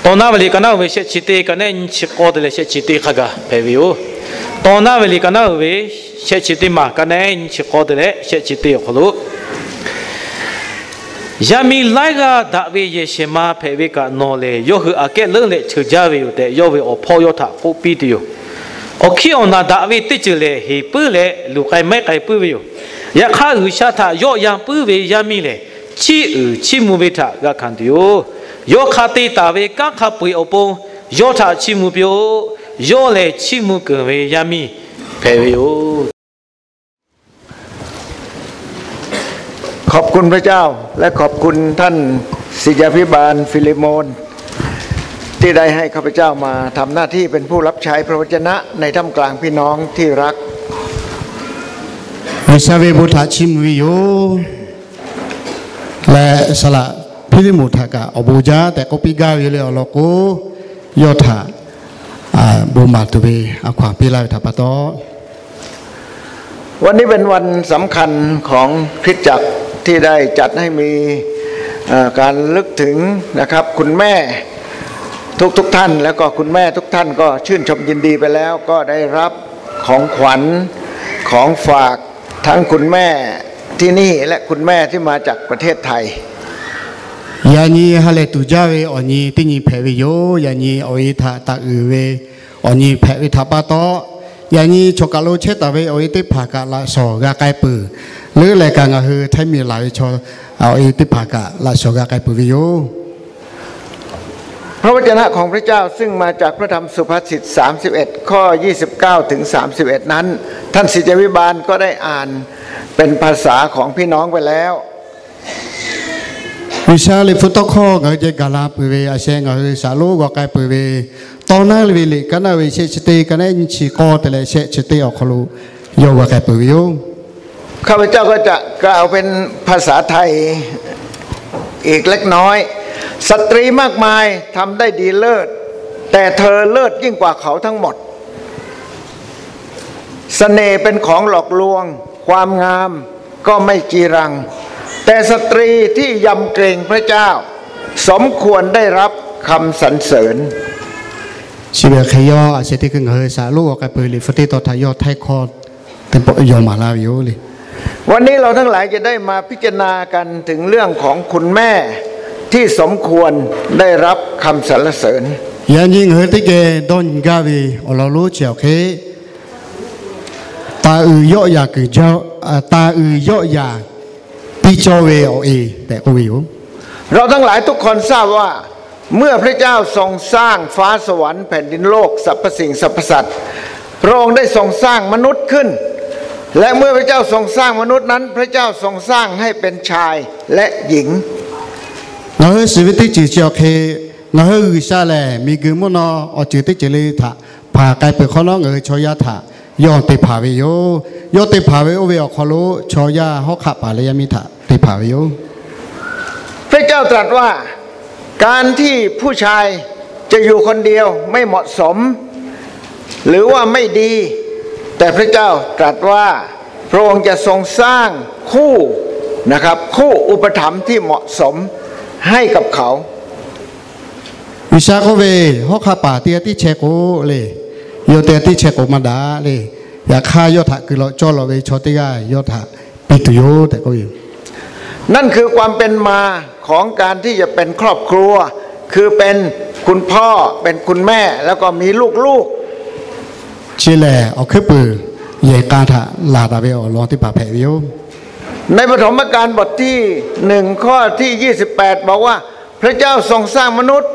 Tawˇ naˉ ve liꞈ ka naˉ uiˍ ve shehˆ chi teˇ ka nehˉ nyiˇ chi k'awˇ te leh shehˆ chi teˇ hk'a gaˬ hpehꞈ ve yoˬ. Tawˇ naˉ ve liꞈ ka naˉ uiˍ ve shehˆ chi teˇ maˬ ka nehˉ nyiˇ chi k'awˇ te leh shehˆ chi teˇ awˬ hk'aw lo, yaˇ miˇ laiˉ g'aˇ daꞈ ve yehˬ shehˍ ma hpehꞈ ve kaꞈ nawˬ lehˬ yawˇ hui aꞈ kehˉ leuˉ leh cheuˬ jaˇ ve yoˬ tehꞈ, yawˇ ve awˬ hpawˇ yawˇ htaꞈ k'oˆ piˇ tuˬ yoˬ. Awˬ hkiˇ awˬ naˬ daꞈ ve teˇ ceuˬ lehˬ, heˍ puiˉ leh luˬ k'ai mehˉ k'ai puiˉ ve yoˬ. Yaꞈ hk'aˇ, G'uiˬsha htaꞈ yawˆ yan puiˉ ve yaˇ miˇ lehˬ, chiˇ uiˍ chiˇ mvuh ve htaꞈ g'a hkanˍ tuˬ yoˬ. Yawˇ hk'a te taˍ ve kanˉ hk'a peu-eˬ awˬ pon yawˇ htaꞈ chiˇ mvuh piˇ-oˆ. Yawˇ lehˬ chiˇ mvuh keunˍ ve yaˇ miˇ hpehꞈ ve yoˬ. ขอบคุณพระเจ้า และขอบคุณท่านศิษยาภิบาลฟิเลโมน ที่ได้ให้ข้าพเจ้ามาทำหน้าที่เป็นผู้รับใช้พระวจนะในท่ามกลางพี่น้องที่รัก G'uiˬsha ve bon htaꞈ chiˇ mvuh ve yoˬ. Leh saˍ laꞈ Hpiˇliˇmonˍ htaꞈ kaꞈ awˬ bon jaˇ tehꞈ k'oˆ piˇ gaˇ ve le awˬ lawn k'o, yawˇ htaꞈ bon maˍ tuˬ ve a hkaw-anˬ piˇ laˇ ve htaꞈ pa taw, วันนี้เป็นวันสำคัญของคริสตจักร ที่ได้จัดให้มีเอ่อการระลึกถึงนะครับ คุณแม่ทุกๆท่าน แล้วก็คุณแม่ทุกท่านก็ชื่นชมยินดีไปแล้ว ก็ได้รับของขวัญของฝากทั้งคุณแม่ที่นี่และคุณแม่ที่มาจากประเทศไทย Yaꞈ nyi ha lehˬ tuˬ jaˇ ve awˬ nyi teˇ nyi hpehꞈ ve yoˬ. Yaꞈ nyi awˬ e htaꞈ taˍ uiˍ ve awˬ nyi hpehꞈ ve htaꞈ pa taw, yaꞈ nyi chaw kaˬ lo chehˇ taˍ ve awˬ e teˇ hpaˍ kaꞈ laꞈ shawnˍ g'a k'ai peuˬ. Leuˉ leh kaꞈ ngaˬ hui htaiˇ miˬ laˬ ve chaw awˬ e teˇ hpaˍ kaꞈ laꞈ shawnˍ g'a k'ai peuˬ ve yoˬ. พระวจนะของพระเจ้าซึ่งมาจากพระธรรมสุภาษิต สามสิบเอ็ด ข้อ ยี่สิบเก้า ถึง สามสิบเอ็ด นั้น ท่านศิษยาภิบาลก็ได้อ่านเป็นภาษาของพี่น้องไปแล้ว G'uiˬsha liꞈ hpu tawˇ hkawˇ ngaˬ hui ceh gaˬ la peuˬ ve a sheh ngaˬ hui shaˍ lonˉ g'aw k'ai peuˬ ve, tawˇ naˉ ve liꞈ ka naˉ ve shehˆ chi teˇ ka nehˉ nyiˇ chi k'awˇ te leh shehˆ chi teˇ awˬ hk'aw lo yawˇ g'aw k'ai peuˬ ve yoˬ. ข้าพเจ้าก็จะกล่าวเป็นภาษาไทยอีกเล็กน้อย สตรีมากมายทำได้ดีเลิศ แต่เธอเลิศยิ่งกว่าเขาทั้งหมด เสน่ห์เป็นของหลอกลวง ความงามก็ไม่จีรัง แต่สตรีที่ยำเกรงพระเจ้า สมควรได้รับคำสรรเสริญ Chi beuꞈ hk'e yawˇ a sheh teˇ hkui ngaˬ hui shaˍ lonˉ g'aw k'ai peuˬ liꞈ hpu teˇ tawn htaꞈ yawˇ htaiˇ hkawˇ teˇ pawˆ yaw maˍ laˇ ve yoˬ le. วันนี้เราทั้งหลายจะได้มาพิจารณากันถึงเรื่องของคุณแม่ที่สมควรได้รับคำสรรเสริญ Yaꞈ nyi ngaˬ hui teˇ geh dawˇ nyi gaˇ ve awˬ lawn lonˉ chi awˬ hk'e, taˍ uiˍ yawˆ yaꞈ kuiˬ jaˇ, taˍ uiˍ yawˆ yaꞈ piˇ cawˇ ve awˬ e tehꞈ k'oˆ ve yoˬ. เราทั้งหลายทุกคนทราบว่า เมื่อพระเจ้าทรงสร้างฟ้าสวรรค์แผ่นดินโลกสรรพสิ่งสรรพสัตว์ พระองค์ได้ทรงสร้างมนุษย์ขึ้น และเมื่อพระเจ้าทรงสร้างมนุษย์นั้น พระเจ้าทรงสร้างให้เป็นชายและหญิง Ngaˬ hui shiˍ ve teˇ ceuˬ chi awˬ hk'e, ngaˬ hui G'uiˬsha lehˬ miˬguiˬ mvuhˇ naw awˬ ceuˬ teˇ ceuˬ le htaꞈ hpanˍ k'ai peuˬ hk'awꞈ nawˉ, ngaˬ hui chaw yaˇ htaꞈ yawˇ te hpanˍ ve yoˬ. Yawˇ te hpanˍ ve oˇ ve awˬ hk'aw lo chaw yaˇ hawˉ hk'aˆ paˍ leh yaˇ miˇ htaꞈ te hpanˍ ve yoˬ. พระเจ้าตรัสว่า การที่ผู้ชายจะอยู่คนเดียวไม่เหมาะสม หรือว่าไม่ดี แต่พระเจ้าตรัสว่า พระองค์จะทรงสร้างคู่ นะครับ คู่อุปถัมภ์ที่เหมาะสมให้กับเขา G'uiˬsha k'oˆ ve, hawˉ hk'aˆ paˍ teˇ g'aˇ tiˉ chehˇ k'o le, yawˇ teˇ g'aˇ tiˉ chehˇ k'o maˇ daꞈ le. Yaꞈ hk'aˇ, yawˇ htaꞈ kuiˬ lawꞈ cawˇ lawꞈ ve chaw teˇ g'aˇ yawˇ htaꞈ piˇ tuˬ yoˬ tehꞈ k'oˆ ve yoˬ. นั่นคือความเป็นมาของการที่จะเป็นครอบครัว คือเป็นคุณพ่อ เป็นคุณแม่ แล้วก็มีลูกๆ Chi lehˬ, awˬ hkuiˉ puiˍ yehˬ k'a htaꞈ laˬ taˍ ve awˬ lawn teˇ hpaˍ hpehꞈ ve yoˬ. ในปฐมกาลบทที่ หนึ่ง ข้อที่ ยี่สิบแปด บอกว่า พระเจ้าทรงสร้างมนุษย์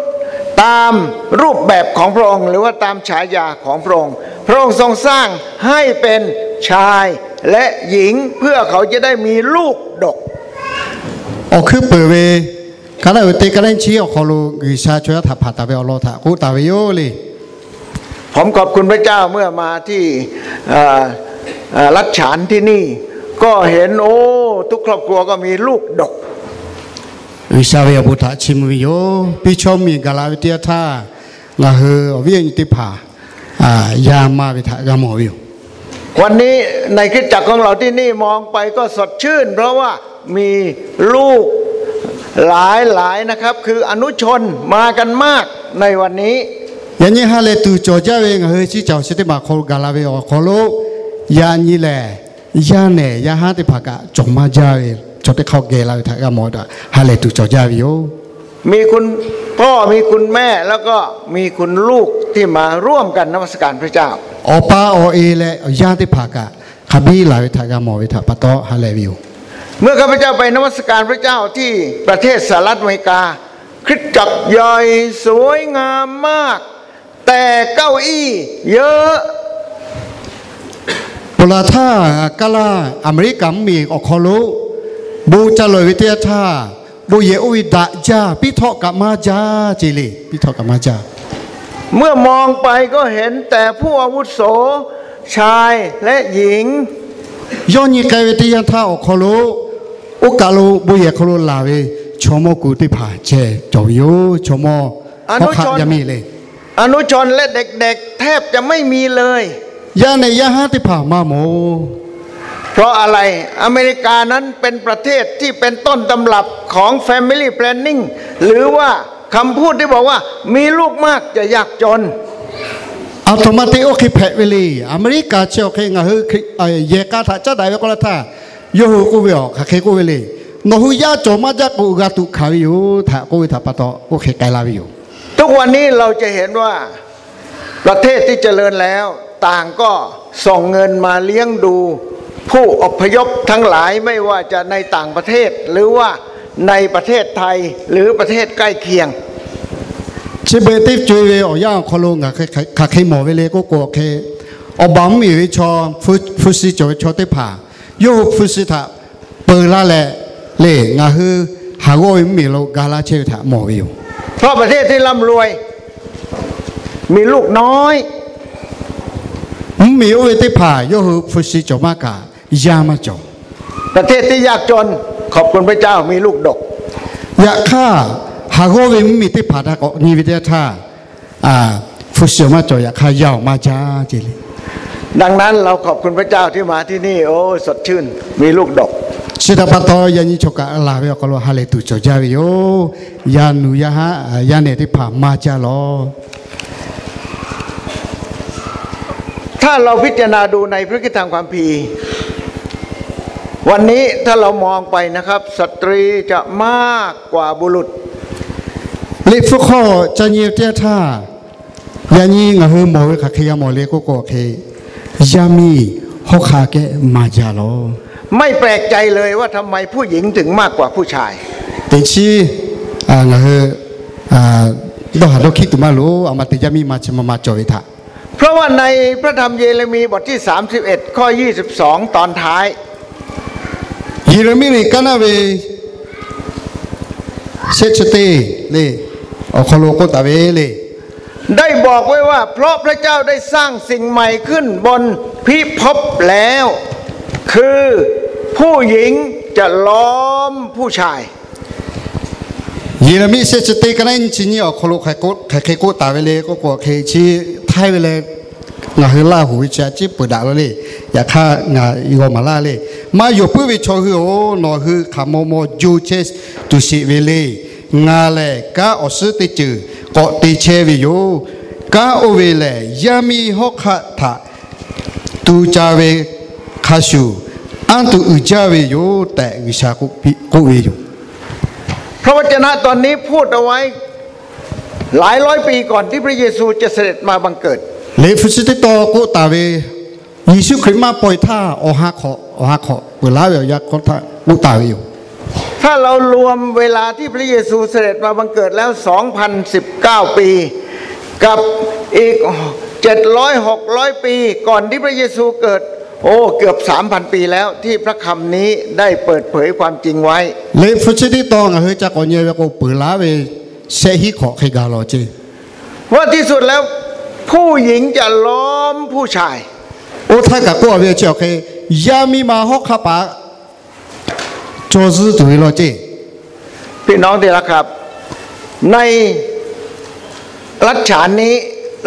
ตามรูปแบบของพระองค์ หรือว่าตามฉายาของพระองค์ พระองค์ทรงสร้างให้เป็นชายและหญิง เพื่อเขาจะได้มีลูกดก Awˬ hkuiˉ puiˍ ve ka naˉ uiˍ teˇ ka lehˉ nyiˇ chi awˬ hk'aw lo G'uiˬsha chaw yaˇ htaꞈ hpanˍ taˍ ve awˬ lawn htaꞈ k'oˆ taˍ ve yoˬ le. ผมขอบคุณพระเจ้า เมื่อมาที่เอ่อเอ่อรัฐฉานที่นี่ ก็เห็น โอ้ ทุกครอบครัวก็มีลูกดก G'uiˬsha ve awˬ bon htaꞈ chiˇ mvuh ve yoˬ. Piˇ chawˇ miˬ gaˬ la ve teˇ yanˇ htaˇ, ngaˬ hui awˬ viˉ awˬ nyi teˇ hpaˍ yaˇ maˇ ve htaꞈ g'a mawˬ ve yoˬ. วันนี้ในคริสตจักรของเราที่นี่มองไปก็สดชื่น เพราะว่ามีลูกหลายๆ นะครับ คืออนุชนมากันมาก ในวันนี้ Yaꞈ nyi ha lehˬ tuˬ cawˬ jaˇ ve ngaˬ hui chi caˬ awˬ chi teˇ maˬ hk'aw lo gaˬ la ve awˬ hk'aw lo, yaꞈ nyi lehˬ yaˇ nehˬ yaˇ haˉ teˇ hpaˍ kaꞈ cawˬ maˇ jaˇ ve chaw teˇ hk'aˇ geh la ve htaꞈ g'a mawˬ ve htaꞈ ha lehˬ tuˬ cawˬ jaˇ ve yoˬ. มีคุณพ่อ มีคุณแม่ แล้วก็มีคุณลูก ที่มาร่วมกันนมัสการพระเจ้า Awˬ pa awˬ e leh awˬ yanˇ teˇ hpaˍ kaꞈ hk'a biˇ laˬ ve htaꞈ g'a mawˬ ve htaꞈ pa taw ha lehˬ ve yoˬ. เมื่อข้าพเจ้าไปนมัสการพระเจ้าที่ประเทศสหรัฐอเมริกา คริสตจักรใหญ่ สวยงามมาก แต่เก้าอี้เยอะ Peuˬ laˬ htaˇ, Kaˇ laˇ Aˍmeˍriˆkaˍ mvuhˇmiˬ awˬ hk'aw lo bon ca lawˬ ve teˇ yanˇ htaˇ, bon yehˬ oˇ ve daꞈ jaˇ, piˇ htawˆ kaꞈ maˇ jaˇ ce le, piˇ htawˆ kaꞈ maˇ jaˇ. เมื่อมองไปก็เห็นแต่ผู้อาวุโส ชายและหญิง Yawˇ nyi k'ai ve teˇ yanˇ htaˇ awˬ hk'aw lo, oˇ kaˬ lo bon yehˬ hk'aw lo laˬ ve chaw mawˇ ku teˇ hpaˍ ceh cawˬ ve yoˬ. Chaw mawˇ hawˉ hk'aˆ yaˇ miˇ le. อนุชนและเด็กๆ แทบจะไม่มีเลย Yaˇ nehˬ yaˇ haˉ teˇ hpaˍ maˇ mawˬ. เพราะอะไร อเมริกานั้นเป็นประเทศที่เป็นต้นตำรับของ Family Planning หรือว่าคำพูดที่บอกว่ามีลูกมากจะยากจน Aˬ htoꞈ ma te oˇ hk'e hpehꞈ ve le. Aˍmeˍriˆkaˍ chi awˬ hk'e ngaˬ hui yehˬ k'a htaꞈ caˉ daꞈ ve k'oˆ laˇ htaˇ, yawˇ hui k'oˆ ve awˬ hk'aˬ hk'e k'oˆ ve le. Nawˬ hui yaˇ cawˬ maˇ jaˇ k'o g'a tuꞈ hkanˍ ve yoˬ htaꞈ k'oˆ ve htaꞈ pa taw oˇ hk'e k'ai la ve yoˬ. ทุกวันนี้เราจะเห็นว่า ประเทศที่เจริญแล้ว ต่างก็ส่งเงินมาเลี้ยงดูผู้อพยพทั้งหลาย ไม่ว่าจะในต่างประเทศ หรือว่าในประเทศไทย หรือประเทศใกล้เคียง Chi beuꞈ teˇ co e ve awˬ yanˇ awˬ hk'aw lo ngaˬ hk'aˬ hk'e mawˬ ve le k'oˆ k'o, awˬ hk'e awˬ baˬ mvuhˇmiˬ ve chaw, hpu shi cawˬ ve chaw teˇ hpaˍ yawˇ hui hpu shi htaꞈ peuˬ laˇ leh le, ngaˬ hui haˍ g'awˇ ve mvuhˇmiˬ lo ga laˇ chehˇ ve htaꞈ mawˬ ve yoˬ. เพราะประเทศที่ร่ำรวย มีลูกน้อย Mvuhˇmiˬ oˇ ve teˇ hpaˍ yawˇ hui hpu shi cawˬ maˇ kaꞈ, yaˇ maˇ cawˬ. ประเทศที่ยากจน ขอบคุณพระเจ้า มีลูกดก Yaꞈ hk'aˇ, haˍ g'awˇ ve mvuhˇmiˬ teˇ hpaˍ htaꞈ k'awꞈ nyi ve teˇ yanˇ htaˇ, hpu shi awˬ maˇ cawˬ, yaꞈ hk'aˇ yaˇ awˬ maˇ jaˇ ce le. ดังนั้น เราขอบคุณพระเจ้าที่มาที่นี่ โอ้ สดชื่น มีลูกดก Chi htaꞈ pa taw yaꞈ nyi chaw kaꞈ laˬ ve awˬ hk'aw lo ha lehˬ tuˬ cawˬ jaˇ ve yoˬ. Yaˇ nuˬ yaˇ haˉ, yaˇ nehˬ teˇ hpaˍ maˇ jaˇ lawˬ. ถ้าเราพิจารณาดูในพระคัมภีร์ วันนี้ถ้าเรามองไปนะครับ สตรีจะมากกว่าบุรุษ Liꞈ hpu hk'aw ca nyi teˇ yanˇ htaˇ, yaꞈ nyi ngaˬ hui mawˬ ve hk'aˬ hk'e g'a mawˬ le k'oˆ k'o, awˬ hk'e yaˇ miˇ hawˉ hk'aˆ kehˉ maˇ jaˇ lawˬ. ไม่แปลกใจเลยว่าทำไมผู้หญิงถึงมากกว่าผู้ชาย Teꞈ chiˉ ngaˬ hui dawˇ haˍ dawˇ hkiˉ tuˬ maˇ loˬ, a ma te yaˇ miˇ ma chi ma ma cawˬ ve htaꞈ. เพราะว่าในพระธรรมเยเรมียห์บทที่สามสิบเอ็ด ข้อยี่สิบสอง ตอนท้าย Yeˍraˍmiˆ ve kaˇ naˆ ve shehˆ chi teˇ le awˬ hk'aw lo k'oˆ taˍ ve le. ได้บอกไว้ว่า เพราะพระเจ้าได้สร้างสิ่งใหม่ขึ้นบนพิภพแล้ว คือผู้หญิงจะล้อมผู้ชาย Yeˍraˍmiˆ shehˆ chi teˇ kaˇ naˆ nyiˇ chi nyiˇ awˬ hk'aw lo hk'aˬ hk'e k'oˆ taˍ ve le k'oˆ k'o, hk'e chi htaiˇ ve leh ngaˬ hui Laˇ huˍ ve chi a ciˉ peuˬ daꞈ la le. Yaꞈ hk'aˇ ngaˬ g'aw maˍ laˇ le. Maˇ yonˍ puiˉ ve chaw hui-oˬ, nawˬ hui hk'aˬ maw maw jo chehˇ tuˬ sheˍ ve le. Ngaˬ lehˬ kanˉ awˬ suhˉ teˇ ceuˬ k'awꞈ te chehˇ ve yoˬ. Kanˉ oˇ ve lehˬ, yaˇ miˇ hawˉ hk'aˆ htaꞈ tu ca ve hk'a shuˍ, anˇ tuˬ uiˍ jaˇ ve yoˬ tehꞈ G'uiˬsha k'oˆ ve yoˬ. พระวจนะตอนนี้พูดเอาไว้ หลายร้อยปีก่อนที่พระเยซูจะเสด็จมาบังเกิด Liꞈ hpu chi teˇ taw k'oˆ taˍ ve, Yeˍsuˆ Hkriꞈ maˇ paw e htaˇ awˬ ha hk'awꞈ awˬ ha hk'awꞈ peuˬ laˉ ve awˬ yanˇ hk'aw htaˇ k'oˆ taˍ ve yoˬ. ถ้าเรารวมเวลาที่พระเยซูเสด็จมาบังเกิดแล้ว สองพันสิบเก้า ปี กับอีก เจ็ดร้อย หกร้อย ปี ก่อนที่พระเยซูเกิด โอ้ เกือบ สามพัน ปีแล้วที่พระคำนี้ได้เปิดเผยความจริงไว้ Liꞈ hpu chi teˇ taw ngaˬ hui ca k'awꞈ nyi ve k'o, peuˬ laˉ ve shehˆ hinˉ hk'awꞈ hk'e gaˬ lawˬ ce. ว่าที่สุดแล้ว ผู้หญิงจะล้อมผู้ชาย Oˇ htaˇ kaꞈ k'oˆ ve chi awˬ hk'e, yaˇ miˇ ma hawˉ hk'aˆ paˍ cawˬ zuhˇ tuˬ ve lawˬ ce. พี่น้องที่รักครับ ในรัฐฉานนี้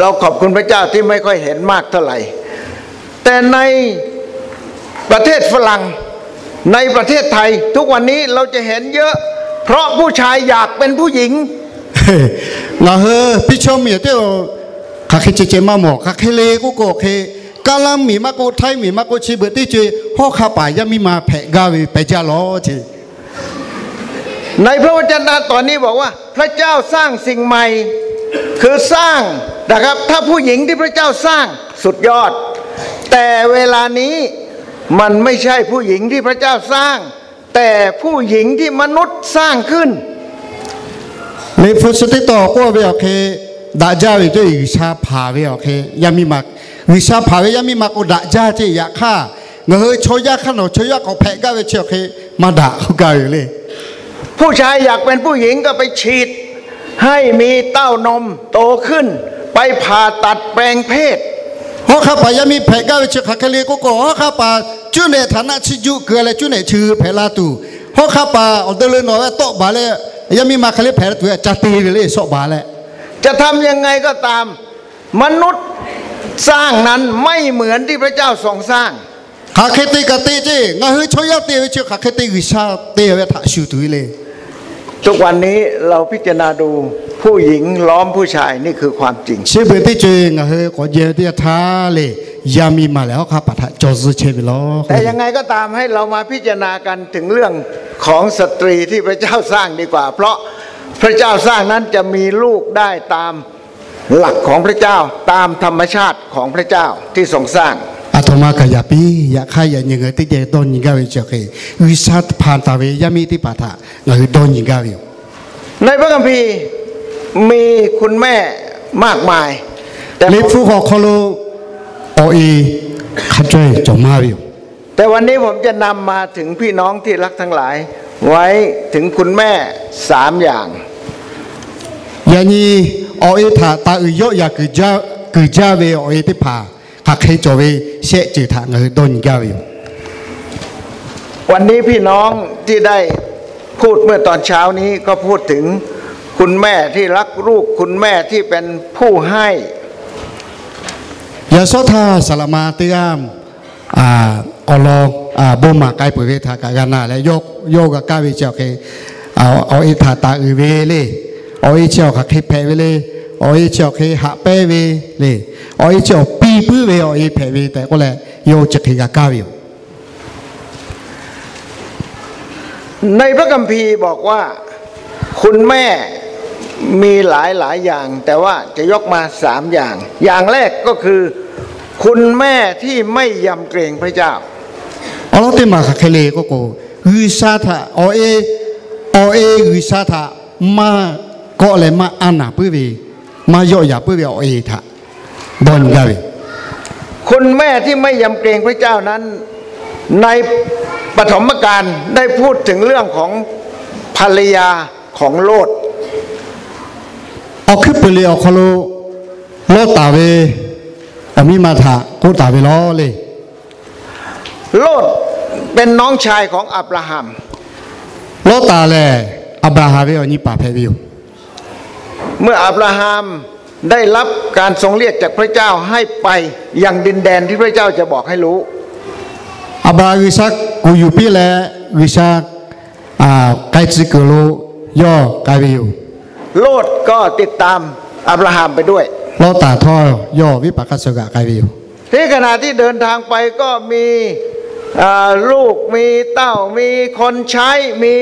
เราขอบคุณพระเจ้าที่ไม่ค่อยเห็นมากเท่าไหร่ แต่ในประเทศฝรั่ง ในประเทศไทย ทุกวันนี้เราจะเห็นเยอะ เพราะผู้ชายอยากเป็นผู้หญิง Ngaˬ hui piˇ chaw miˬ teˇ, hk'aˬ hk'e ceh ceh maˇ mawˬ. Hk'aˬ hk'e le k'oˆ k'o hk'e, kaˇ laˇ miˬ maˇ k'oˆ, htaiˇ miˬ maˇ k'oˆ, chi beuꞈ teˇ co-e hawˉ hk'aˆ paˍ yaˇ miˇ ma hpehꞈ gaˇ ve pehˬ jaˇ lawˬ ce. ในพระวจนะตอนนี้บอกว่า พระเจ้าสร้างสิ่งใหม่ คือสร้าง นะครับ ถ้าผู้หญิงที่พระเจ้าสร้าง สุดยอด แต่เวลานี้ มันไม่ใช่ผู้หญิงที่พระเจ้าสร้าง แต่ผู้หญิงที่มนุษย์สร้างขึ้น Liꞈ hpu chi teˇ tawn k'oˆ ve awˬ hk'e, daꞈ jaˇ ve ceh G'uiˬsha hpanˍ ve awˬ hk'e yaˇ miˇ ma, G'uiˬsha hpanˍ ve yaˇ miˇ ma k'o daꞈ jaˇ ce. Yaꞈ hk'aˇ, ngaˬ hui chaw yaˇ hk'aˇ nawˬ chaw yaˇ k'awꞈ hpehꞈ gaˇ ve chi awˬ hk'e maˇ daꞈ k'oˆ gaˇ ve le. ผู้ชายอยากเป็นผู้หญิงก็ไปฉีด ให้มีเต้านมโตขึ้น ไปผ่าตัดแปลงเพศ Hawˉ hk'aˆ paˍ yaˇ miˇ hpehꞈ gaˇ ve chi hk'aˬ hk'e le k'oˆ k'o, hawˉ hk'aˆ paˍ cuˇ nehˬ htaꞈ naˆ chi juˆ keu leh cuˇ nehˬ chi hpehꞈ la tuˬ, hawˉ hk'aˆ paˍ awˬ deu le nawˬ ve tawˆ baˬ leh, yaˇ miˇ ma hk'e le hpehꞈ la tuˬ ca te ve le, shawˆ baˬ leh. จะทำยังไงก็ตาม มนุษย์สร้างนั้นไม่เหมือนที่พระเจ้าทรงสร้าง Hk'aˬ hk'e te kaꞈ te ce, ngaˬ hui chaw yaˇ te ve chi hk'aˬ hk'e te G'uiˬsha te ve htaꞈ shuˍ tuˬ ve le. ทุกวันนี้เราพิจารณาดู ผู้หญิงล้อมผู้ชาย นี่คือความจริง Chi beuꞈ teˇ co-e ngaˬ hui k'awꞈ jehˬ ve teˇ yanˇ htaˇ le, yaˇ miˇ ma lehˬ hawˉ hk'aˆ paˍ htaꞈ caw zuhˇ chehˇ ve lawˬ. แต่ยังไงก็ตาม ให้เรามาพิจารณากันถึงเรื่องของสตรีที่พระเจ้าสร้างดีกว่า เพราะพระเจ้าสร้างนั้นจะมีลูกได้ตามหลักของพระเจ้า ตามธรรมชาติของพระเจ้าที่ทรงสร้าง Aˬ htoꞈ ma kaꞈ yaꞈ piˇ. Yaꞈ hk'aˇ yaꞈ nyi ngaˬ hui teˇ geh dawˇ nyi gaˇ ve chi awˬ hk'e, G'uiˬsha hpanˍ taˍ ve yaˇ miˇ teˇ hpaˍ htaꞈ ngaˬ hui dawˇ nyi gaˇ ve yoˬ. ในพระคัมภีร์มีคุณแม่มากมาย Liꞈ hpu awˬ hk'aw lo awˬ e hk'a caweh cawˬ maˇ ve yoˬ. แต่วันนี้ผมจะนำมาถึงพี่น้องที่รักทั้งหลาย ไว้ถึงคุณแม่สามอย่าง Yaꞈ nyi awˬ e htaꞈ taˍ uiˍ yawˆ yaꞈ kuiˬ jaˇ ve awˬ e teˇ hpaˍ hk'aˬ hk'e cawˬ ve shehˆ ceuˬ htaꞈ ngaˬ hui dawˇ nyi gaˇ ve yoˬ. วันนี้พี่น้องที่ได้พูดเมื่อตอนเช้านี้ก็พูดถึงคุณแม่ที่รักลูก คุณแม่ที่เป็นผู้ให้ Yaꞈ shawˉ htaˇ saˍ laꞈ ma teˇ g'aˇ awˬ lawn bon maˍ k'ai peuˬ ve htaꞈ kaꞈ g'a na leh, yawˇ g'a kaˇ ve chi awˬ hk'e, awˬ e htaꞈ taˍ uiˍ ve le, awˬ e chi awˬ hk'aˬ hk'e hpehꞈ ve le, awˬ e chi awˬ hk'e haꞈ pehnˇ ve le, awˬ e chi awˬ piˇ puiˉ ve awˬ e hpehꞈ ve tehꞈ k'oˆ leh, yawˇ chi hk'e g'a kaˇ ve yoˬ. ในพระคัมภีร์บอกว่า คุณแม่มีหลายหลายอย่าง แต่ว่าจะยกมาสามอย่าง อย่างแรกก็คือ คุณแม่ที่ไม่ยำเกรงพระเจ้า Awˬ lawn teˇ maˬ hk'aˬ hk'e le k'oˆ k'o, G'uiˬsha htaꞈ awˬ e, awˬ e G'uiˬsha htaꞈ maˇ kawˆ leh maˇ anˇ naˍ puiˉ ve, maˇ yawˆ yaꞈ puiˉ ve awˬ e htaꞈ dawˇ nyi gaˇ ve. คุณแม่ที่ไม่ยำเกรงพระเจ้านั้น ในปฐมกาลได้พูดถึงเรื่องของภรรยาของโลธ Awˬ hkuiˉ peuˬ liꞈ awˬ hk'aw lo Lawˇtaˍ ve awˬ miˇ ma htaꞈ k'oˆ taˍ ve lawˬ le. โลธเป็นน้องชายของอับราฮัม Lawˇtaˍ lehˬ, Aˍbraˍhanˍ ve awˬ nyi paˍ hpehꞈ ve yoˬ. เมื่ออับราฮัมได้รับการทรงเรียกจากพระเจ้าให้ไปยังดินแดนที่พระเจ้าจะบอกให้รู้ Aˍbraˍhanˍ G'uiˬsha kuˬ yuˬ piˇ leh, G'uiˬsha k'ai tcuh kuiˬ lo yawˇ k'ai ve yoˬ. โลธก็ติดตามอับราฮัมไปด้วย Lawˇtaˍ htawˇ yawˇ venˇbaˆ hk'aˇ suh g'aꞈ k'ai ve yoˬ. ที่ขณะที่เดินทางไปก็มี อ่า ลูก มีเต้า มีคนใช้ มี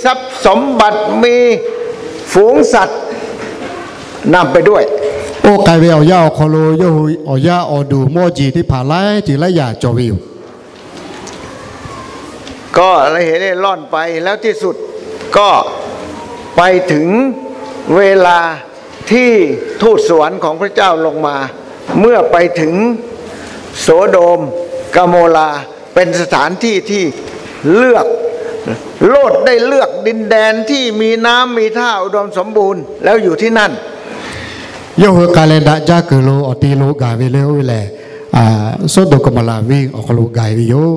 ทรัพย์สมบัติ มีฝูงสัตว์นำไปด้วย Oˇ k'ai ve awˬ yanˇ awˬ hk'aw lo yawˇ hui awˬ yaˇ awˬ duˬ mawˇ jeˬ teˇ hpaˍ laiˉ ceuˬ laiˉ yaꞈ cawˬ ve yoˬ. ก็เร่ร่อนไป แล้วที่สุดก็ไปถึงเวลาที่ทูตสวรรค์ของพระเจ้าลงมา เมื่อไปถึงโสโดมกโมราห์ เป็นสถานที่ที่เลือก โลธได้เลือกดินแดนที่มีน้ำมีท่าอุดมสมบูรณ์ แล้วอยู่ที่นั่น Yawˇ hui k'ai leh daꞈ jaˇ kuiˬ lo awˬ te lo gaˬ ve le, oˇ ve lehˬ, Sawˉdonˍ Gawˍmoˍraˍ venˇ awˬ hk'aw lo gaˬ ve yoˬ.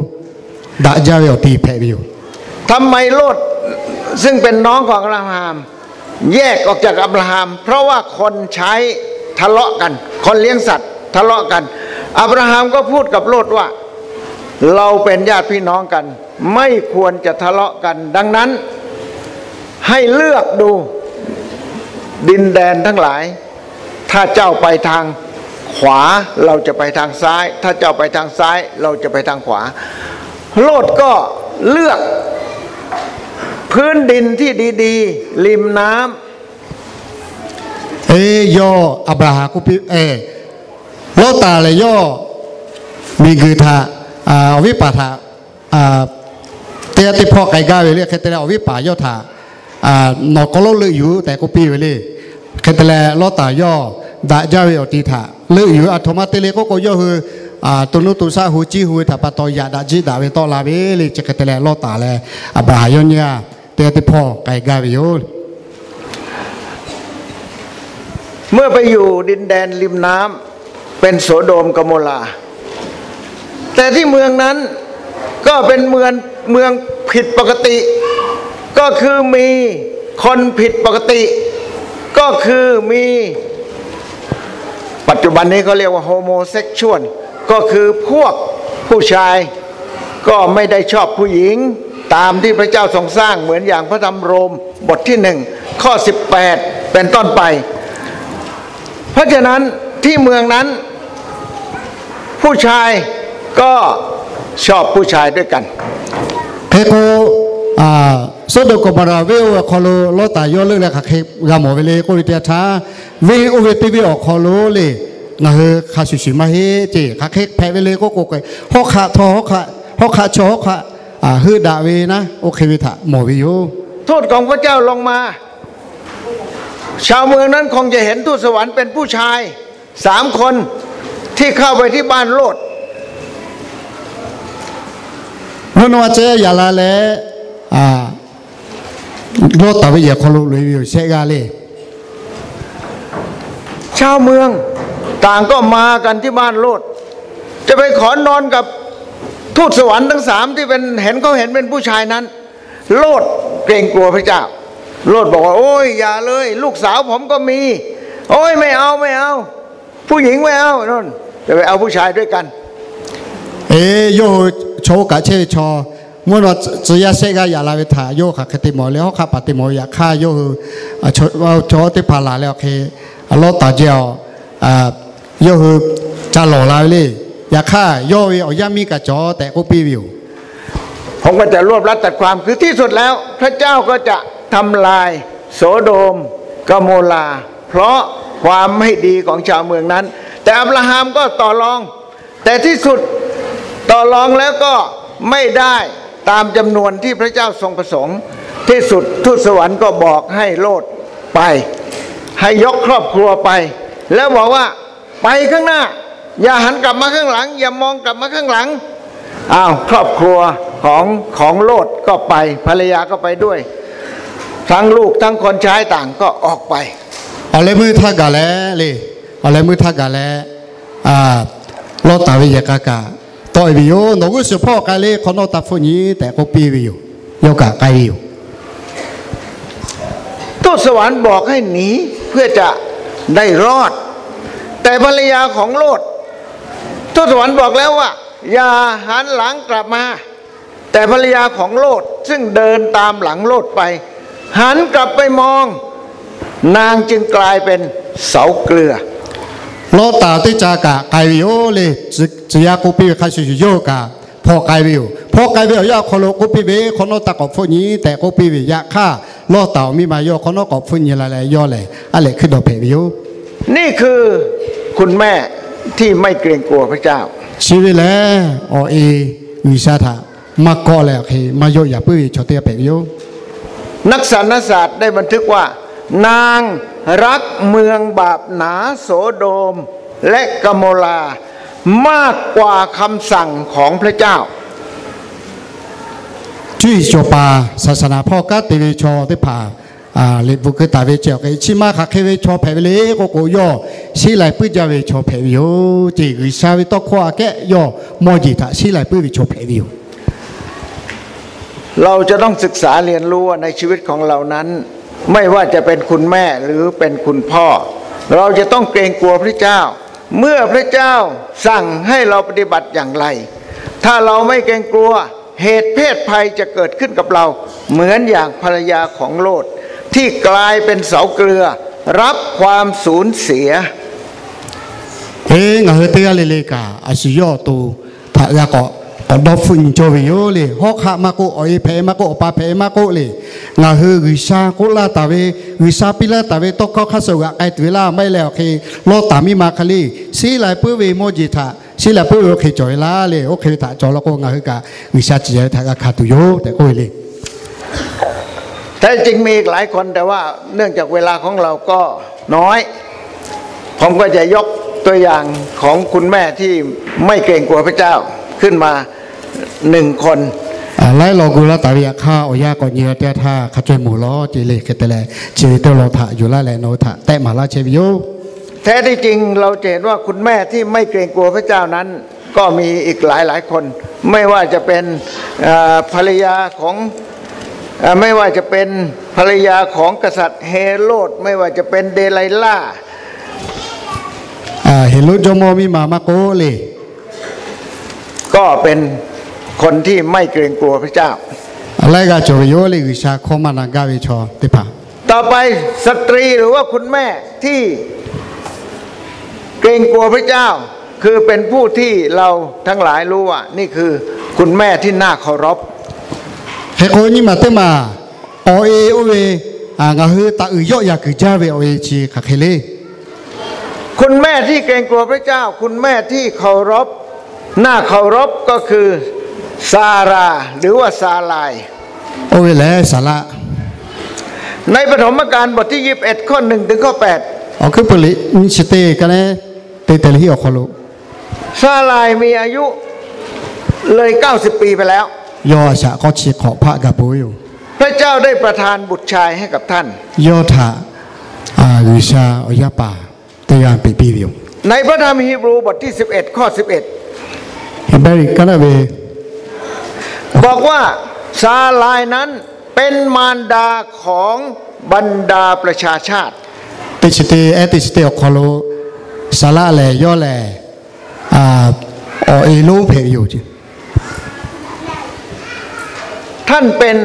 Daꞈ jaˇ ve awˬ te hpehꞈ ve yoˬ. ทำไมโลธ ซึ่งเป็นน้องของอับราฮัม แยกออกจากอับราฮัม เพราะว่าคนใช้ทะเลาะกัน คนเลี้ยงสัตว์ทะเลาะกัน อับราฮัมก็พูดกับโลธว่า เราเป็นญาติพี่น้องกัน ไม่ควรจะทะเลาะกัน ดังนั้น ให้เลือกดู ดินแดนทั้งหลาย ถ้าเจ้าไปทางขวา เราจะไปทางซ้าย ถ้าเจ้าไปทางซ้าย เราจะไปทางขวา โลทก็เลือกพื้นดินที่ดีๆ ริมน้ำ Eˬ, yawˇ Aˍbraˍhanˍ k'oˆ piˇ, eˬ, Lawˇtaˍ lehˬ yawˇ miˬguiˬ htaꞈ, awˬ viˉ paˍ htaꞈ teˇ g'aˇ teˇ hpawˇ k'ai gaˇ ve le. Hk'e te leh awˬ viˉ paˍ yawˇ htaꞈ nawˬ hk'aw lo leuˆ yuˬ tehꞈ k'oˆ piˇ ve le. Hk'e te leh Lawˇtaˍ yawˇ daꞈ jaˇ ve awˬ ti htaꞈ leuˆ yuˬ. Aˬ htoꞈ ma te le k'oˆ k'o, yawˇ hui to nuˇ to shaˆ hu ciˇ hu ve htaꞈ pa taw yaꞈ daꞈ jiˇ daꞈ ve tawˆ la ve le. Chi hk'e te leh Lawˇtaˍ leh Aˍbraˍhanˍ yawˇ nyiˇ g'aˇ teˇ g'aˇ teˇ hpawˇ k'ai gaˇ ve yoˬ. เมื่อไปอยู่ดินแดนริมน้ำ เป็นโสโดม กโมราห์ แต่ที่เมืองนั้นก็เป็นเมือง เมืองผิดปกติ ก็คือมีคนผิดปกติ ก็คือมี ปัจจุบันนี้เขาเรียกว่า homosexual ก็คือพวกผู้ชายก็ไม่ได้ชอบผู้หญิง ตามที่พระเจ้าทรงสร้าง เหมือนอย่างพระธรรมโรมบทที่หนึ่ง ข้อสิบแปด เป็นต้นไป เพราะฉะนั้นที่เมืองนั้น ผู้ชายก็ชอบผู้ชายด้วยกัน Hk'e k'o, Soˍdoˍ Gawˍmoˍraˍ venˇ oˇ ve awˬ hk'aw lo Lawˇtaˍ yawˇ leuˆ leh hk'aˬ hk'e g'a mawˬ ve le k'oˆ ve teˇ yanˇ htaˇ, venˇ oˇ ve teˇ venˇ awˬ hk'aw lo le, ngaˬ hui hk'a shuˍ shuˍ maˇ heˆ ceˇ. Hk'aˬ hk'e hpehꞈ ve le k'oˆ k'o, hawˉ hk'aˆ htawˇ hawˉ hk'aˆ, hawˉ hk'aˆ chaw hawˉ hk'aˆ heuˆ daꞈ ve naˉ, oˇ hk'e ve htaꞈ mawˬ ve yoˬ. ทูตของพระเจ้าลงมา ชาวเมืองนั้นคงจะเห็นทูตสวรรค์เป็นผู้ชายสามคนที่เข้าไปที่บ้านโลท Mvuhˇ naw ma ceh yaꞈ la leh, Lawˇtaˍ ve yehˬ hk'aw lo loꞈ e ve yoˬ shehˆ g'aˇ le. ชาวเมืองต่างก็มากันที่บ้านโลท จะไปขอนอนกับทูตสวรรค์ทั้งสามที่เป็น เห็นเขาเห็นเป็นผู้ชายนั้น โลทเกรงกลัวพระเจ้า โลทบอกว่า โอ้ย อย่าเลย ลูกสาวผมก็มี โอ้ย ไม่เอา ไม่เอา ผู้หญิงไม่เอา โน่น จะไปเอาผู้ชายด้วยกัน Eˬ, yawˇ hui chaw oˇ kaꞈ chehˇ ve chaw, mvuhˇ naw tcuh yaˇ shehˆ g'aˇ yaꞈ la ve htaꞈ yawˇ hk'aˬ hk'e te mawˬ leh, hawˉ hk'aˆ paˍ te mawˬ ve yaꞈ hk'aˇ, yawˇ hui chaw teˇ hpaˍ laˬ leh awˬ hk'e, Lawˇtaˍ jehˬ awˬ, yawˇ hui ca lawˬ la ve le. Yaꞈ hk'aˇ, yawˇ ve awˬ yaˇ miˇ kaꞈ cawˬ tehꞈ k'oˆ piˇ ve yoˬ. ผมก็จะรวบรัดตัดความ คือที่สุดแล้วพระเจ้าก็จะทำลายโสโดมกโมราห์ เพราะความไม่ดีของชาวเมืองนั้น แต่อับราฮัมก็ต่อรอง แต่ที่สุดต่อรองแล้วก็ไม่ได้ตามจำนวนที่พระเจ้าทรงประสงค์ ที่สุดทูตสวรรค์ก็บอกให้โลทไป ให้ยกครอบครัวไป แล้วบอกว่า ไปข้างหน้า อย่าหันกลับมาข้างหลัง อย่ามองกลับมาข้างหลัง อ้าว ครอบครัวของ ของโลทก็ไป ภรรยาก็ไปด้วย ทั้งลูกทั้งคนใช้ต่างก็ออกไป Awˬ leh meuˇ htaˇ gaˬ leh le, awˬ leh meuˇ htaˇ gaˬ leh, Lawˇtaˍ ve yehˬ k'a kaꞈ tawˆ e ve yoˬ. Nawˬ g'uˇ suhˍ hpawˇ k'ai le, hk'awꞈ nawˉ taˇ hpfuhˆ nyi tehꞈ k'oˆ piˇ ve yoˬ. Yawˇ kaꞈ k'ai ve yoˬ. ทูตสวรรค์บอกให้หนี เพื่อจะได้รอด แต่ภรรยาของโลท ทูตสวรรค์บอกแล้วว่า อย่าหันหลังกลับมา แต่ภรรยาของโลทซึ่งเดินตามหลังโลทไป หันกลับไปมอง นางจึงกลายเป็นเสาเกลือ Lawˇtaˍ teˇ ca kaꞈ k'ai ve yoˬ le. Tcuh yaˇ k'oˆ piˇ ve hk'a shuˍ shuˍ yawˇ kaꞈ hpawˇ k'ai ve yoˬ. Hpawˇ k'ai ve awˬ yanˇ awˬ hk'aw lo k'oˆ piˇ ve, hk'awꞈ nawˉ taˇ k'awꞈ hpfuhˆ nyi tehꞈ k'oˆ piˇ ve. Yaꞈ hk'aˇ, Lawˇtaˍ awˬ miˇ ma yawˇ hk'awꞈ nawˉ k'awꞈ hpfuhˆ nyi la leh yawˇ lehˬ, aˉ lehꞈ hkuiˉ dawˬ hpehꞈ ve yoˬ. นี่คือคุณแม่ที่ไม่เกรงกลัวพระเจ้า Chi ve lehˬ, awˬ e G'uiˬsha htaꞈ maˇ kawˆ leh awˬ hk'e maˇ yawˆ yaꞈ puiˉ ve chaw teˇ g'aˇ hpehꞈ ve yoˬ. นักสารศาสตร์ได้บันทึกว่า นางรักเมืองบาปหนาโสโดมและกโมราห์ มากกว่าคำสั่งของพระเจ้า Cuˇ yiˍ cawˬ paˍ saˍsaˍnaˍ hpawˇ kanˉ te ve chaw teˇ hpaˍ, liꞈ bvuhꞈ keu taˍ ve ceh awˬ hk'e, chi ma hk'aˬ hk'e ve chaw hpehꞈ ve le k'oˆ k'o, yawˇ sheˉ lai puiˉ jaˇ ve chaw hpehꞈ ve yoˬ ceˇ. G'uiˬsha ve tawˇ hkawˇ aꞈ kehˉ yawˇ mawˇ jeˬ htaꞈ sheˉ lai puiˉ ve chaw hpehꞈ ve yoˬ. เราจะต้องศึกษาเรียนรู้ว่าในชีวิตของเรานั้น ไม่ว่าจะเป็นคุณแม่หรือเป็นคุณพ่อ เราจะต้องเกรงกลัวพระเจ้า เมื่อพระเจ้าสั่งให้เราปฏิบัติอย่างไร ถ้าเราไม่เกรงกลัว เหตุเพศภัยจะเกิดขึ้นกับเรา เหมือนอย่างภรรยาของโลท ที่กลายเป็นเสาเกลือ รับความสูญเสีย Eˬ, ngaˬ hui teˇ g'aˇ le le kaꞈ a shu yawˇ awˬ to htaꞈ g'a k'awꞈ k'awꞈ dawˇ hpfuhˆ nyi cawˇ ve yoˬ le. Hawˉ hk'aˆ maˇ k'oˆ, awˬ e hpehꞈ e maˇ k'oˆ, awˬ pa hpehꞈ e maˇ k'oˆ le, ngaˬ hui G'uiˬsha k'oˆ laˇ taˍ ve, G'uiˬsha piˇ laˇ taˍ ve tawˇ hkawˇ hk'aˇ suh g'aꞈ k'ai tuˬ ve laˇ. Maˇ heˆ leh awˬ hk'e lawˇ taˍ miˇ ma hk'e le, sheˉ lai puiˉ ve mawˇ jeˬ htaꞈ sheˉ lai puiˉ ve oˇ hk'e cawˬ ve laˇ le. Oˇ hk'e ve htaꞈ cawˬ law k'o, ngaˬ hui kaꞈ G'uiˬsha ciˍ yaꞈ ve htaꞈ g'a hkanˍ tuˬ yoˬ tehꞈ k'oˆ ve le. แท้จริงมีอีกหลายคน แต่ว่าเนื่องจากเวลาของเราก็น้อย ผมก็จะยกตัวอย่างของคุณแม่ที่ไม่เกรงกลัวพระเจ้าขึ้นมาหนึ่งคน Laiˉ law gu laˇ taˍ ve yaꞈ hk'aˇ, awˬ yanˇ k'awꞈ nyi ve teˇ htaˇ hk'a caweh moˍ lawˬ ce le. Hk'e te leh, chi ve teˇ lawn htaꞈ yuˬ laˇ leh nawˬ hui htaꞈ tehˆ maˍ laˇ chehˇ ve yoˬ. แท้ที่จริงเราจะเห็นว่าคุณแม่ที่ไม่เกรงกลัวพระเจ้านั้น ก็มีอีกหลายหลายคน ไม่ว่าจะเป็นเอ่อภรรยาของเอ่อไม่ว่าจะเป็นภรรยาของกษัตริย์เฮโรด ไม่ว่าจะเป็นเดไลล่า Heˍroˆ jawˇmawˇ miˇ ma maˇ k'oˆ le, ก็เป็นคนที่ไม่เกรงกลัวพระเจ้า Laiˉ g'aˇ cawˬ ve yoˬ le, G'uiˬsha hkawˇ maˇ na gaˇ ve chaw teˇ hpaˍ. ต่อไป สตรีหรือว่าคุณแม่ที่เกรงกลัวพระเจ้า คือเป็นผู้ที่เราทั้งหลายรู้ว่านี่คือคุณแม่ที่น่าเคารพ Hk'e k'o, nyiˇ maˬ teˇ maˬ awˬ e oˇ ve, ngaˬ hui taꞈ uiˍ yawˆ yaꞈ kuiˬ jaˇ ve awˬ e chi hk'aˬ hk'e le. คุณแม่ที่เกรงกลัวพระเจ้า คุณแม่ที่เคารพ น่าเคารพ ก็คือซาราห์ หรือว่าซาลาย Oˇ ve lehˬ Saˍlaˆ. ในปฐมกาลบทที่ยี่สิบเอ็ด ข้อหนึ่งถึงข้อแปด Awˬ hkuiˉ puiˍ liꞈ nyiˇ chi teˇ ka neˉ te te le hiˆ awˬ hk'aw lo ซาลายมีอายุเลยเก้าสิบปีไปแล้ว Yawˇ a shaꞈ k'awˇ chi hk'awꞈ hpaˆ gaˬ peuˬ ve yoˬ. พระเจ้าได้ประทานบุตรชายให้กับท่าน Yawˇ htaꞈ G'uiˬsha awˬ yaˇ paˍ teˇ g'aˇ peꞈ piˇ ve yoˬ. ในพระธรรมฮีบรูบทที่สิบเอ็ด ข้อสิบเอ็ด Heˍbrehˇ liꞈ ka naˉ ve บอกว่าซาลายนั้นเป็นมารดาของบรรดาประชาชาติ Teˇ chi teˇ ehˉ teˇ chi teˇ awˬ hk'aw lo Saˍlaˆ lehˬ yawˇ lehˬ awˬ e lonˉ hpehꞈ ve yoˬ. ท่านเป็น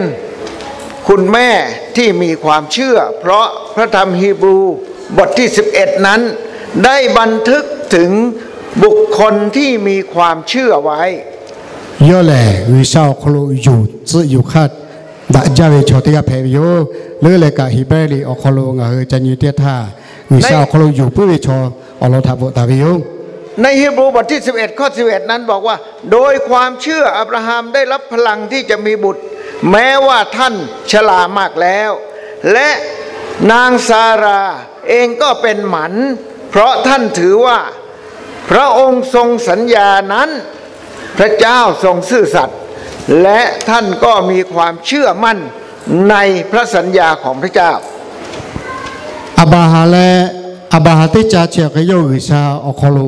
คุณแม่ที่มีความเชื่อ เพราะพระธรรมฮีบรูบทที่สิบเอ็ด นั้น ได้บันทึกถึงบุคคลที่มีความเชื่อไว้ Yawˇ lehˬ G'uiˬsha awˬ hk'aw lo yonˍ tcuhˆ yonˍ hk'aˇ daꞈ jaˇ ve chaw teˇ g'aˇ hpehꞈ ve yoˬ. Leuˉ leh kaꞈ Heˍbrehˇ liꞈ awˬ hk'aw lo ngaˬ hui ca nyi teˇ htaˇ, G'uiˬsha awˬ hk'aw lo yonˍ puiˉ ve chaw awˬ lawn htaꞈ bvuhꞈ taˍ ve yoˬ. ในฮีบรูบทที่สิบเอ็ด ข้อสิบเอ็ด นั้นบอกว่า โดยความเชื่ออับราฮัมได้รับพลังที่จะมีบุตร แม้ว่าท่านชรามากแล้ว และนางซาราห์เองก็เป็นหมัน เพราะท่านถือว่าพระองค์ทรงสัญญานั้น พระเจ้าทรงซื่อสัตย์ และท่านก็มีความเชื่อมั่นในพระสัญญาของพระเจ้า Aˍbraˍhanˍ leh, Aˍbraˍhanˍ teˇ caˇ chi awˬ hk'e yawˇ G'uiˬsha awˬ hk'aw lo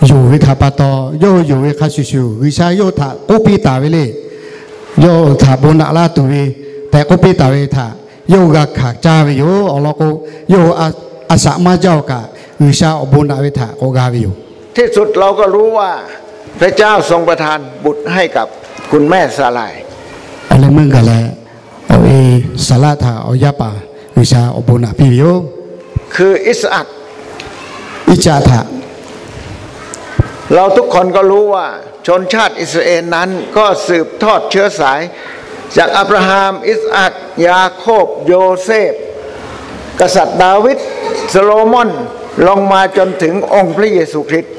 yonˍ ve htaꞈ pa taw, yawˇ hui yonˍ ve hk'a shuˍ shuˍ G'uiˬsha yawˇ hui htaꞈ k'oˆ piˇ taˍ ve le. Yawˇ hui htaꞈ bon naꞈ laˇ tuˬ ve tehꞈ k'oˆ piˇ taˍ ve htaꞈ yawˇ hui g'a hkanˍ caˇ ve yoˬ. Awˬ lawn k'o, yawˇ hui a shaꞈ maˇ jaˇ-oˬ kaꞈ, G'uiˬsha awˬ bon naꞈ ve htaꞈ k'awꞈ g'a ve yoˬ. ที่สุดเราก็รู้ว่าพระเจ้าทรงประทานบุตรให้กับคุณแม่ซาลาย Awˬ leh meuˇ gaˬ leh, awˬ e Saˍlaˆ htaꞈ awˬ yaˇ paˍ G'uiˬsha awˬ bon naꞈ piˇ ve yoˬ. คืออิสอัค Iˉcaˆ htaꞈ เราทุกคนก็รู้ว่าชนชาติอิสราเอลนั้นก็สืบทอดเชื้อสายจากอับราฮัม อิสอัค ยาโคบ โยเซฟ กษัตริย์ดาวิด โซโลมอน ลงมาจนถึงองค์พระเยซูคริสต์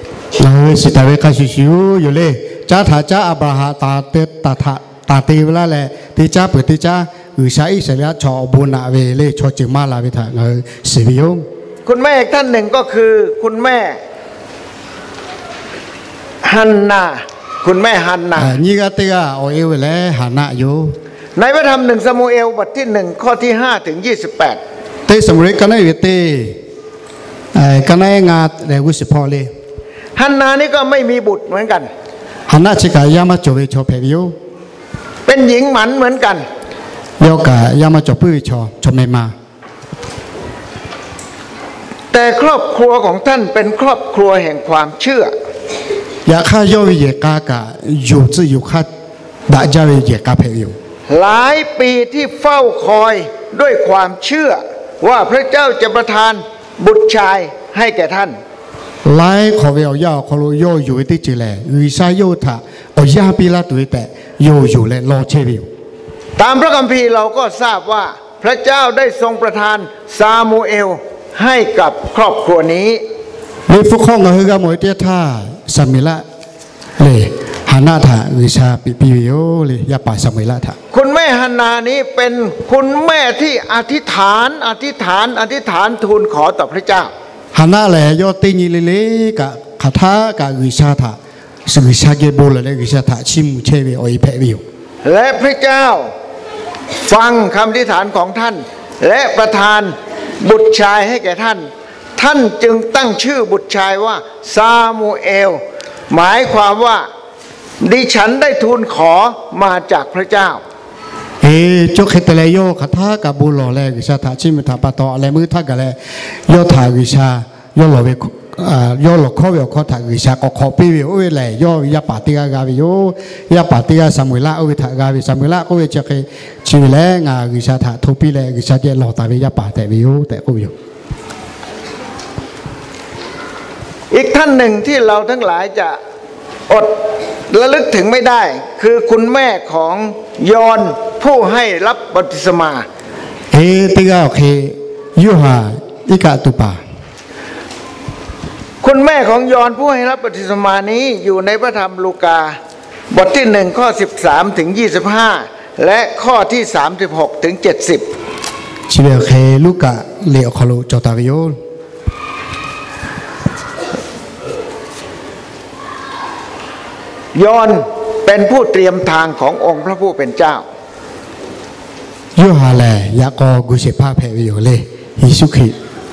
Ngaˬ hui shiˍ taˍ ve hk'a shuˍ shuˍ yoˬ le. Caˇ htaꞈ caˇ Aˍbraˍhanˍ taˍ te, taˍ htaꞈ taˍ te ve laˇ leh, teˇ caˉ peuˬ teˇ caˉ G'uiˬsha Iˉsaˍreˍlaˆ chaw awˬ bon naꞈ ve le, chaw ceuˬ maˇ la ve htaꞈ ngaˬ hui shiˍ ve yoˬ. คุณแม่อีกท่านหนึ่งก็คือคุณแม่ ฮันนา คุณแม่ฮันนา Nyiˇ g'aˇ teˇ g'aˇ awˬ e ve lehˬ Haˍnaˆ yoˬ. ในพระธรรมหนึ่งซามูเอลบทที่หนึ่ง ข้อที่ห้าถึงยี่สิบแปด Teˇ Saˍmo-eˍlaˆ ka naˉ ve teˇ, ka naˉ ngaˇ leh g'uˇ suhˍ hpawˇ le. ฮันนานี่ก็ไม่มีบุตรเหมือนกัน Haˍnaˆ chi kaꞈ yaˇ maˇ cawˬ ve chaw hpehꞈ ve yoˬ. เป็นหญิงหมันเหมือนกัน Yawˇ kaꞈ yaˇ maˇ cawˬ puiˉ ve chaw, chaw meh ma แต่ครอบครัวของท่านเป็นครอบครัวแห่งความเชื่อ Yaꞈ hk'aˇ yawˇ ve yehˬ k'a kaꞈ yonˍ tcuhˆ yonˍ hk'aˇ daꞈ jaˇ ve yehˬ k'a hpehꞈ ve yoˬ. หลายปีที่เฝ้าคอยด้วยความเชื่อ ว่าพระเจ้าจะประทานบุตรชายให้แก่ท่าน Laiˉ hk'awꞈ ve awˬ yanˇ awˬ hk'aw lo yawˇ yonˍ ve teˇ ceuˬ lehˬ, G'uiˬsha yawˇ hui htaꞈ awˬ yanˇ piˇ laˇ tuˬ ve tehꞈ yawˇ yonˍ leh law chehˇ ve yoˬ. ตามพระคัมภีร์เราก็ทราบว่าพระเจ้าได้ทรงประทานซามูเอลให้กับครอบครัวนี้ Liꞈ hpu hk'aw ngaˬ hui g'a mawˬ ve teˇ yanˇ htaˇ, Saˍmeˍlaˆ lehˬ, Haˍnaˆ htaꞈ G'uiˬsha piˇ piˇ ve yoˬ le. Yaˇ paˍ Saˍmeˍlaˆ htaꞈ คุณแม่ฮันนานี้เป็นคุณแม่ที่อธิษฐาน อธิษฐาน อธิษฐานทูลขอต่อพระเจ้า Haˍnaˆ lehˬ, yawˇ teˇ nyi le le kaꞈ hk'aˬ htaˇ kaꞈ G'uiˬsha htaꞈ, G'uiˬsha geh bon lawˬ leh G'uiˬsha htaꞈ chiˇ mvuh chehˇ ve awˬ e hpehꞈ ve yoˬ. และพระเจ้าฟังคำอธิษฐานของท่าน และประทานบุตรชายให้แก่ท่าน ท่านจึงตั้งชื่อบุตรชายว่าซามูเอล หมายความว่า ดิฉันได้ทูลขอมาจากพระเจ้า Eˬ, cawˇ hk'e te leh yawˇ hk'aˬ htaˇ kaꞈ bon lawˬ leh G'uiˬsha htaꞈ chiˇ mvuh htaꞈ pa taw, a leh meuˇ htaˇ gaˬ leh yawˇ htaꞈ G'uiˬsha, yawˇ lawˬ ve, yawˇ lawˬ hkawˉ ve awˬ hkawˇ htaꞈ G'uiˬsha k'awꞈ hk'awꞈ piˇ ve yoˬ. Oˇ ve lehˬ, yawˇ ve yaˇ paˍ teˇ g'aˇ g'a ve yoˬ. Yaˇ paˍ teˇ g'aˇ Saˍmeˍlaˆ oˇ ve htaꞈ g'a ve. Saˍmeˍlaˆ k'oˆ ve chi hk'e, chi ve lehˬ ngaˬ G'uiˬsha htaꞈ hto piˇ leh G'uiˬsha geh lawˬ taˍ ve yaˇ paˍ tehꞈ ve yoˬ tehꞈ k'oˆ ve yoˬ. อีกท่านหนึ่งที่เราทั้งหลายจะอดระลึกถึงไม่ได้ คือคุณแม่ของยอห์นผู้ให้รับบัพติศมา Eˬ, teˇ g'aˇ awˬ hk'e Yoˇhanˬ iˉ kaˆ tuˬ paˍ. คุณแม่ของยอห์นผู้ให้รับบัพติศมานี้อยู่ในพระธรรมลูกา บทที่หนึ่ง ข้อสิบสาม ถึง ยี่สิบห้า และข้อที่ สามสิบหก ถึง เจ็ดสิบ Chi ve awˬ hk'e Luˉkaꞈ liꞈ awˬ hk'aw lo cawˬ taˍ ve yoˬ. ยอห์นเป็นผู้เตรียมทางขององค์พระผู้เป็นเจ้า Yoˇhanˬ lehˬ, yaꞈ k'aw gu shehˍ hpaˇ hpehꞈ ve yoˬ le. Yeˍsuˆ Hkriꞈ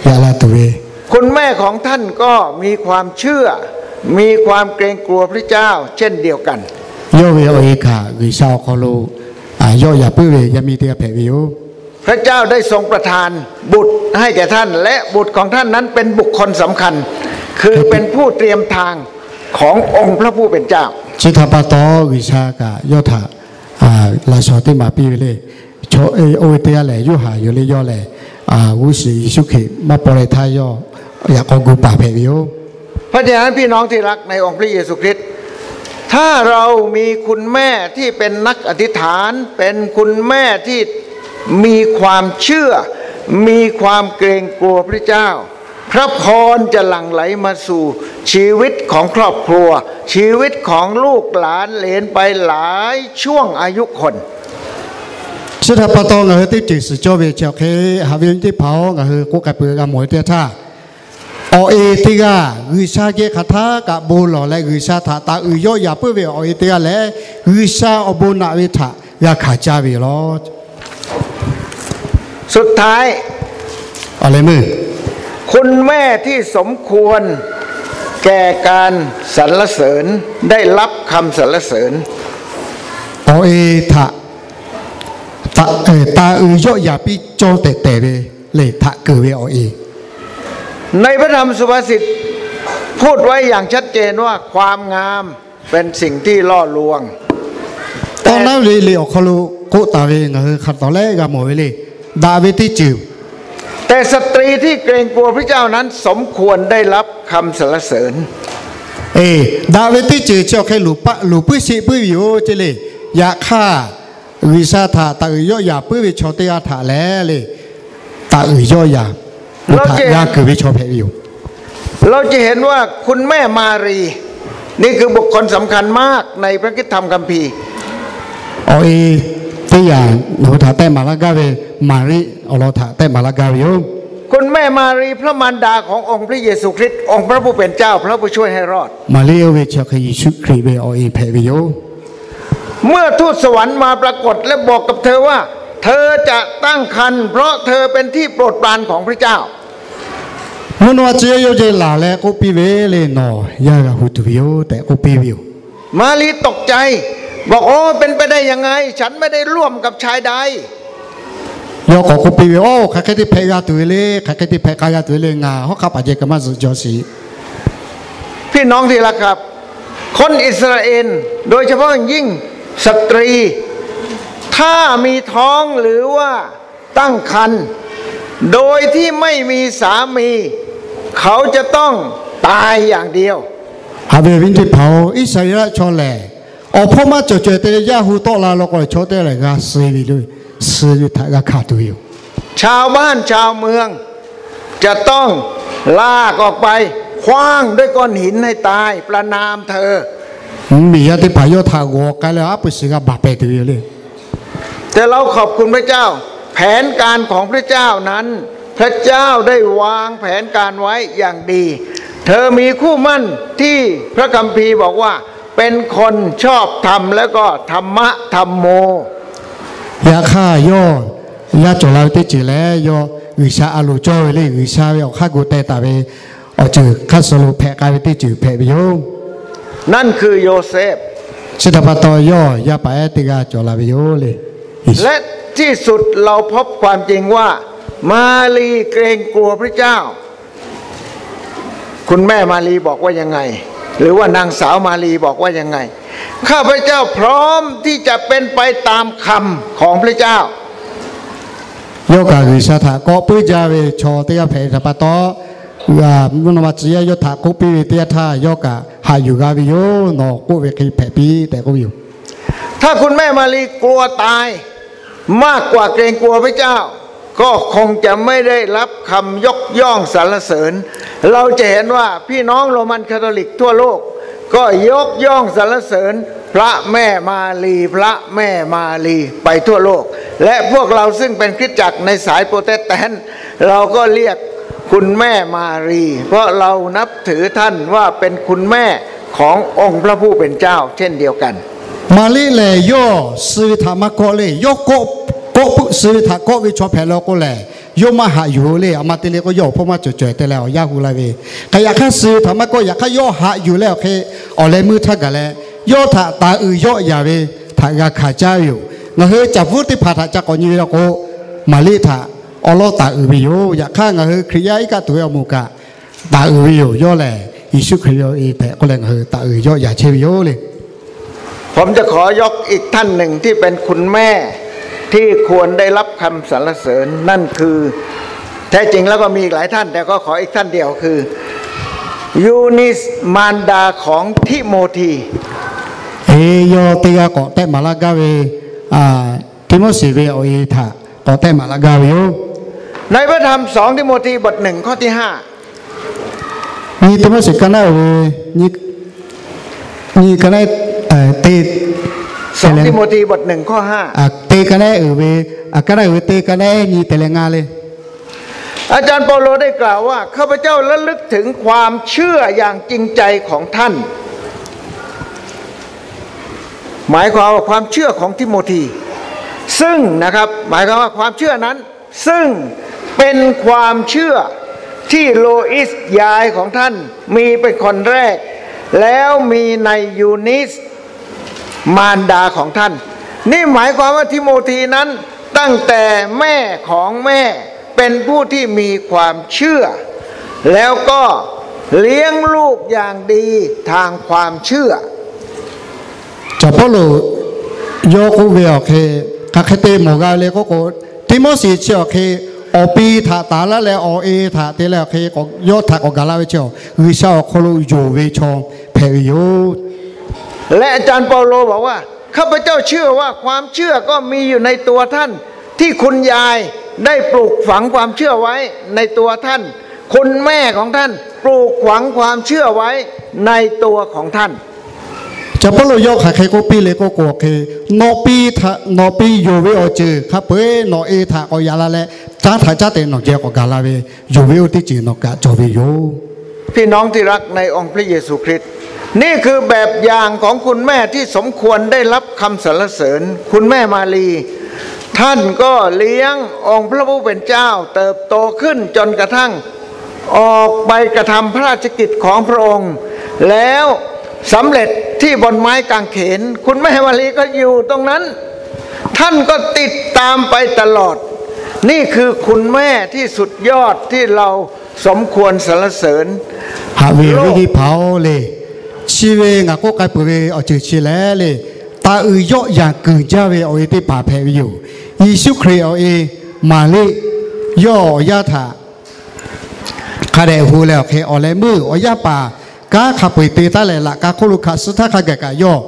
yaꞈ la tuˬ ve. คุณแม่ของท่านก็มีความเชื่อ มีความเกรงกลัวพระเจ้าเช่นเดียวกัน Yawˇ ve awˬ e kaꞈ G'uiˬsha awˬ hk'aw lo yawˆ yaꞈ puiˉ ve yaˇ miˇ teˇ g'aˇ hpehꞈ ve yoˬ. พระเจ้าได้ทรงประทานบุตรให้แก่ท่าน และบุตรของท่านนั้นเป็นบุคคลสำคัญ คือเป็นผู้เตรียมทางขององค์พระผู้เป็นเจ้า Chi htaꞈ pa taw, G'uiˬsha kaꞈ yawˇ htaꞈ laꞈ shawnˍ teˇ maˍ piˇ ve le. Chaw oˇ ve teˇ g'aˇ lehˬ, Yoˇhanˬ yoˬ le. Yawˇ lehˬ, g'uˇ suhˍ Yeˍsuˆ Hkriꞈ maˇ paw leh htaˇ yawˇ yaꞈ k'aw gu paˍ hpehꞈ ve yoˬ. เพราะฉะนั้นพี่น้องที่รักในองค์พระเยซูคริสต์ ถ้าเรามีคุณแม่ที่เป็นนักอธิษฐาน เป็นคุณแม่ที่มีความเชื่อ มีความเกรงกลัวพระเจ้า พระพรจะหลั่งไหลมาสู่ชีวิตของครอบครัว ชีวิตของลูกหลานเหลนไปหลายช่วงอายุคน Chi htaꞈ pa taw ngaˬ hui teˇ ceuˬ suhˍ cawˇ ve chi awˬ hk'e, haꞈ ve teˇ hpaˍ-oˬ, ngaˬ hui k'oˆ k'ai peuˬ g'a mawˬ ve teˇ htaˇ, awˬ e teˇ g'aˇ G'uiˬsha geh hk'aˬ htaˇ kaꞈ bon lawˬ leh G'uiˬsha htaꞈ taˍ uiˍ yawˆ yaꞈ puiˉ ve awˬ e teˇ g'aˇ lehˬ, G'uiˬsha awˬ bon naꞈ ve htaꞈ g'a hkanˍ caˇ ve yoˬ law. สุดท้าย Awˬ leh meuˇ คุณแม่ที่สมควรแก่การสรรเสริญ ได้รับคำสรรเสริญ Awˬ e htaꞈ taˍ uiˍ yawˆ yaꞈ piˇ cawˇ tehꞈ tehˬ ve lehˬ, htaꞈ keunˍ ve awˬ e ในพระธรรมสุภาษิตพูดไว้อย่างชัดเจนว่าความงามเป็นสิ่งที่ล่อลวง Awˬ naˉ ve liꞈ awˬ hk'aw lo k'oˆ taˍ ve ngaˬ hui hk'a tawˍ leh g'a mawˬ ve le. Daꞈ ve teˇ ceuˬ แต่สตรีที่เกรงกลัวพระเจ้านั้นสมควรได้รับคำสรรเสริญ Eˬ, daꞈ ve teˇ ceuˬ chi awˬ hk'e loˍ puiˉ sheˆ puiˉ ve yoˬ ce le. Yaꞈ hk'aˇ, G'uiˬsha htaꞈ taˍ uiˍ yawˆ yaꞈ puiˉ ve chaw teˇ g'aˇ htaꞈ lehˬ le, taˍ uiˍ yawˆ yaꞈ htaꞈ g'a keunˍ ve chaw hpehꞈ ve yoˬ. เราจะเห็นว่าคุณแม่มารีย์ นี่คือบุคคลสำคัญมากในพระคริสตธรรมคัมภีร์ Awˬ e teˇ yanˇ nawˬ hui htaꞈ tehˆ maˍ laˇ gaˇ ve Maˍriˆ awˬ lawn htaꞈ tehˆ maˍ laˇ gaˇ ve yoˬ. คุณแม่มารีย์ พระมารดาขององค์พระเยซูคริสต์ องค์พระผู้เป็นเจ้า พระผู้ช่วยให้รอด Maˍriˆ oˇ ve chi hk'e Yeˍsuˆ Hkriꞈ ve awˬ e hpehꞈ ve yoˬ. เมื่อทูตสวรรค์มาปรากฏและบอกกับเธอว่า เธอจะตั้งครรภ์ เพราะเธอเป็นที่โปรดปรานของพระเจ้า Mvuhˇ naw ma tcuh yaˇ yawˇ geh laˬ leh k'oˆ piˇ ve le, nawˬ yaˇ g'a hu tuˬ ve yoˬ tehꞈ k'oˆ piˇ ve yoˬ. มารีย์ตกใจ บอก โอ้ เป็นไปได้ยังไง ฉันไม่ได้ร่วมกับชายใด Yawˇ k'awꞈ k'oˆ piˇ ve, Oˇ, hk'aˬ hk'e te hpehꞈ g'a tuˬ ve le, hk'aˬ hk'e te hpehꞈ k'ai g'a tuˬ ve le, ngaˬ hawˉ hk'aˆ paˍ jeh kaꞈ maˇ zuhꞈ jaw shiˍ. พี่น้องที่รักครับ คนอิสราเอล โดยเฉพาะอย่างยิ่งสตรี ถ้ามีท้องหรือว่าตั้งครรภ์ โดยที่ไม่มีสามี เขาจะต้องตายอย่างเดียว Haꞈ ve awˬ viˉ teˇ hpaˍ-oˬ, Iˉsaˍreˍlaˆ chaw lehˬ, awˬ hpawˇ maˇ cawˬ cawehˬ te leh yaˇ hu tawˆ la law k'o, chaw teˇ g'aˇ lehˬ g'a suh ve lo, suh ve htaꞈ g'a hkanˍ tuˬ ve yoˬ. ชาวบ้านชาวเมือง จะต้องลากออกไป ขว้างด้วยก้อนหินให้ตาย ประณามเธอ Mvuhˇmiˬ yaˇ teˇ hpaˍ yawˇ htaꞈ g'awˬ k'ai leh aˉ pu shiˍ g'a baˬ pehˍ tuˬ ve yoˬ le. แต่เราขอบคุณพระเจ้า แผนการของพระเจ้านั้น พระคัมภีร์บอกว่า เธอมีคู่หมั้นที่ พระคัมภีร์บอกว่า เป็นคนชอบธรรม แล้วก็ ธรรมะธรรมโม Yaꞈ hk'aˇ yawˇ yaˇ cawˬ la ve teˇ ceuˬ lehˬ, yawˇ G'uiˬsha a loˍ cawˇ ve le. G'uiˬsha ve awˬ hk'aˇ gu teh taˍ ve awˬ ceuˬ hk'aˇ suh lo hpehꞈ k'ai ve teˇ ceuˬ hpehꞈ ve yoˬ. นั่นคือโยเซฟ Chi htaꞈ pa taw, yawˇ yaˇ paˍ ehˉ teˇ g'aˇ cawˬ la ve yoˬ le. และที่สุดเราพบความจริงว่า มารีย์เกรงกลัวพระเจ้า คุณแม่มารีย์บอกว่ายังไง หรือว่านางสาวมารีย์บอกว่ายังไง ข้าพเจ้าพร้อมที่จะเป็นไปตามคำของพระเจ้า Yawˇ kaꞈ G'uiˬsha htaꞈ kawˆ puiˉ jaˇ ve chaw teˇ g'aˇ hpehꞈ ve htaꞈ pa taw, mvuhˇ naw ma tcuh yaˇ yawˇ htaꞈ k'oˆ piˇ ve teˇ yanˇ htaˇ, yawˇ kaꞈ haꞈ yuˬ g'a ve yoˬ. Nawˬ k'oˆ ve hk'e hpehꞈ piˇ tehꞈ k'oˆ ve yoˬ. ถ้าคุณแม่มารีย์กลัวตายมากกว่าเกรงกลัวพระเจ้า ก็คงจะไม่ได้รับคำยกย่องสรรเสริญ เราจะเห็นว่าพี่น้องโรมันคาทอลิกทั่วโลก ก็ยกย่องสรรเสริญพระแม่มารีย์ พระแม่มารีย์ไปทั่วโลก และพวกเราซึ่งเป็นคริสตจักรในสายโปรเตสแตนต์ เราก็เรียกคุณแม่มารีย์ เพราะเรานับถือท่านว่าเป็นคุณแม่ขององค์พระผู้เป็นเจ้าเช่นเดียวกัน Maˍriˆ lehˬ, yawˇ suh ve htaꞈ maˇ kawˆ le. Yawˇ kawˆ, kawˆ suh ve htaꞈ kawˆ ve chaw hpehꞈ la k'o lehˬ, yawˇ maˇ haꞈ yuˬ le. A ma te le k'o, yawˇ awˬ hpawˇ maˇ cawˬ cawehˬ te leh awˬ yaˇ hu la ve. Hk'e yaꞈ hk'aˇ, suh ve htaꞈ maˇ kawˆ. Yaꞈ hk'aˇ, yawˇ haꞈ yuˬ leh awˬ hk'e awˬ leh meuˇ htaˇ gaˬ leh, yawˇ htaꞈ taˍ uiˍ yawˆ yaˍ ve htaꞈ g'a hkanˍ caˇ ve yoˬ. Ngaˬ hui caˍ bvuhˇ teˇ hpaˍ htaꞈ ca k'awꞈ nyi ve la k'o, Maˍriˆ htaꞈ awˉ lawˉ taˍ uiˍ ve yoˬ. Yaꞈ hk'aˇ, ngaˬ hui Hkriꞈ yaˇ iˉ kaˆ tuˬ ve awˬ moˍ kaꞈ taˍ uiˍ ve yoˬ. Yawˇ lehˬ, Yeˍsuˆ Hkriꞈ ve awˬ e tehꞈ k'oˆ leh ngaˬ hui taˍ uiˍ yawˆ yaˍ chehˇ ve yoˬ le. ผมจะขอยกอีกท่านหนึ่งที่เป็นคุณแม่ที่ควรได้รับคำสรรเสริญ นั่นคือ แท้จริงแล้วก็มีอีกหลายท่าน แต่ก็ขออีกท่านเดียวคือ ยูนิส มารดาของทิโมธี Eˬ, yawˇ teˇ g'aˇ k'awꞈ tehˆ maˍ laˇ gaˇ ve, Tiˆmoˉseˍ ve awˬ e htaꞈ k'awꞈ tehˆ maˍ laˇ gaˇ ve yoˬ. ในพระธรรม สอง ทิโมธี บท หนึ่ง ข้อที่ ห้า Nyi Tiˆmoˉseˍ ka naˉ uiˍ ve, nyi ka naˉ te, สอง ทิโมธี บท หนึ่ง ข้อ ห้า te ka naˉ uiˍ ve, ka naˉ uiˍ ve te ka naˉ nyi te leh ngaˇ le. อาจารย์เปาโลได้กล่าวว่า ข้าพเจ้าระลึกถึงความเชื่ออย่างจริงใจของท่าน หมายความว่าความเชื่อของทิโมธี ซึ่งนะครับ หมายความว่าความเชื่อนั้น ซึ่งเป็นความเชื่อที่โลอิสยายของท่านมีเป็นคนแรก แล้วมีในยูนิส มารดาของท่าน นี่หมายความว่าทิโมธีนั้น ตั้งแต่แม่ของแม่ เป็นผู้ที่มีความเชื่อ แล้วก็เลี้ยงลูกอย่างดีทางความเชื่อ Caˍ Pawˇluꞈ yawˇ k'oˆ ve awˬ hk'e, hk'aˬ hk'e te mawˬ g'a le k'oˆ k'o, Tiˆmoˉseˍ chi awˬ hk'e awˬ pi htaꞈ taˍ laˇ leh awˬ e htaꞈ te leh awˬ hk'e yawˇ htaꞈ k'awꞈ gaˬ la ve chi, G'uiˬsha awˬ hk'aw lo yonˍ ve chaw hpehꞈ ve yoˬ. และอาจารย์เปาโลบอกว่า ข้าพเจ้าเชื่อว่าความเชื่อก็มีอยู่ในตัวท่าน ที่คุณยายได้ปลูกฝังความเชื่อไว้ในตัวท่าน คุณแม่ของท่านปลูกฝังความเชื่อไว้ในตัวของท่าน Caˍ Pawˇluꞈ yawˇ hk'aˬ hk'e k'oˆ piˇ le k'oˆ k'o, hk'e nawˬ pi htaꞈ, nawˬ pi yonˍ ve awˬ ceuˬ hk'a peu-eˬ nawˬ e htaꞈ k'awꞈ yaꞈ la leh, caˉ htaꞈ caˉ te nawˬ geh k'awꞈ gaˬ la ve, yonˍ ve oˇ teˇ ceuˬ nawˬ kaꞈ cawˬ ve yoˬ. พี่น้องที่รักในองค์พระเยซูคริสต์ นี่คือแบบอย่างของคุณแม่ที่สมควรได้รับคำสรรเสริญ คุณแม่มารีย์ ท่านก็เลี้ยงองค์พระผู้เป็นเจ้า เติบโตขึ้นจนกระทั่ง ออกไปกระทำพระราชกิจของพระองค์ แล้วสำเร็จที่บนไม้กางเขน คุณแม่มารีย์ก็อยู่ตรงนั้น ท่านก็ติดตามไปตลอด นี่คือคุณแม่ที่สุดยอดที่เราสมควรสรรเสริญ Haꞈ ve awˬ viˉ teˇ hpaˍ-oˬ le. Chi ve ngaˬ k'oˆ k'ai peuˬ ve awˬ ceuˬ chi lehˬ le, taˍ uiˍ yawˆ yanˍ kuiˬ jaˇ ve awˬ e teˇ hpaˍ hpehꞈ ve yoˬ. Yeˍsuˆ Hkriꞈ awˬ e Maˍriˆ Yawˇ awˬ yaˇ htaꞈ hk'a dehꞈ hu leh awˬ hk'e awˬ leh meuˇ awˬ yaˇ paˍ kanˉ hk'a peu-eˬ te taˉ leh laꞈ ka hk'oˆ lo hkanˍ suh htaˇ hk'a gaˬ kaꞈ yawˇ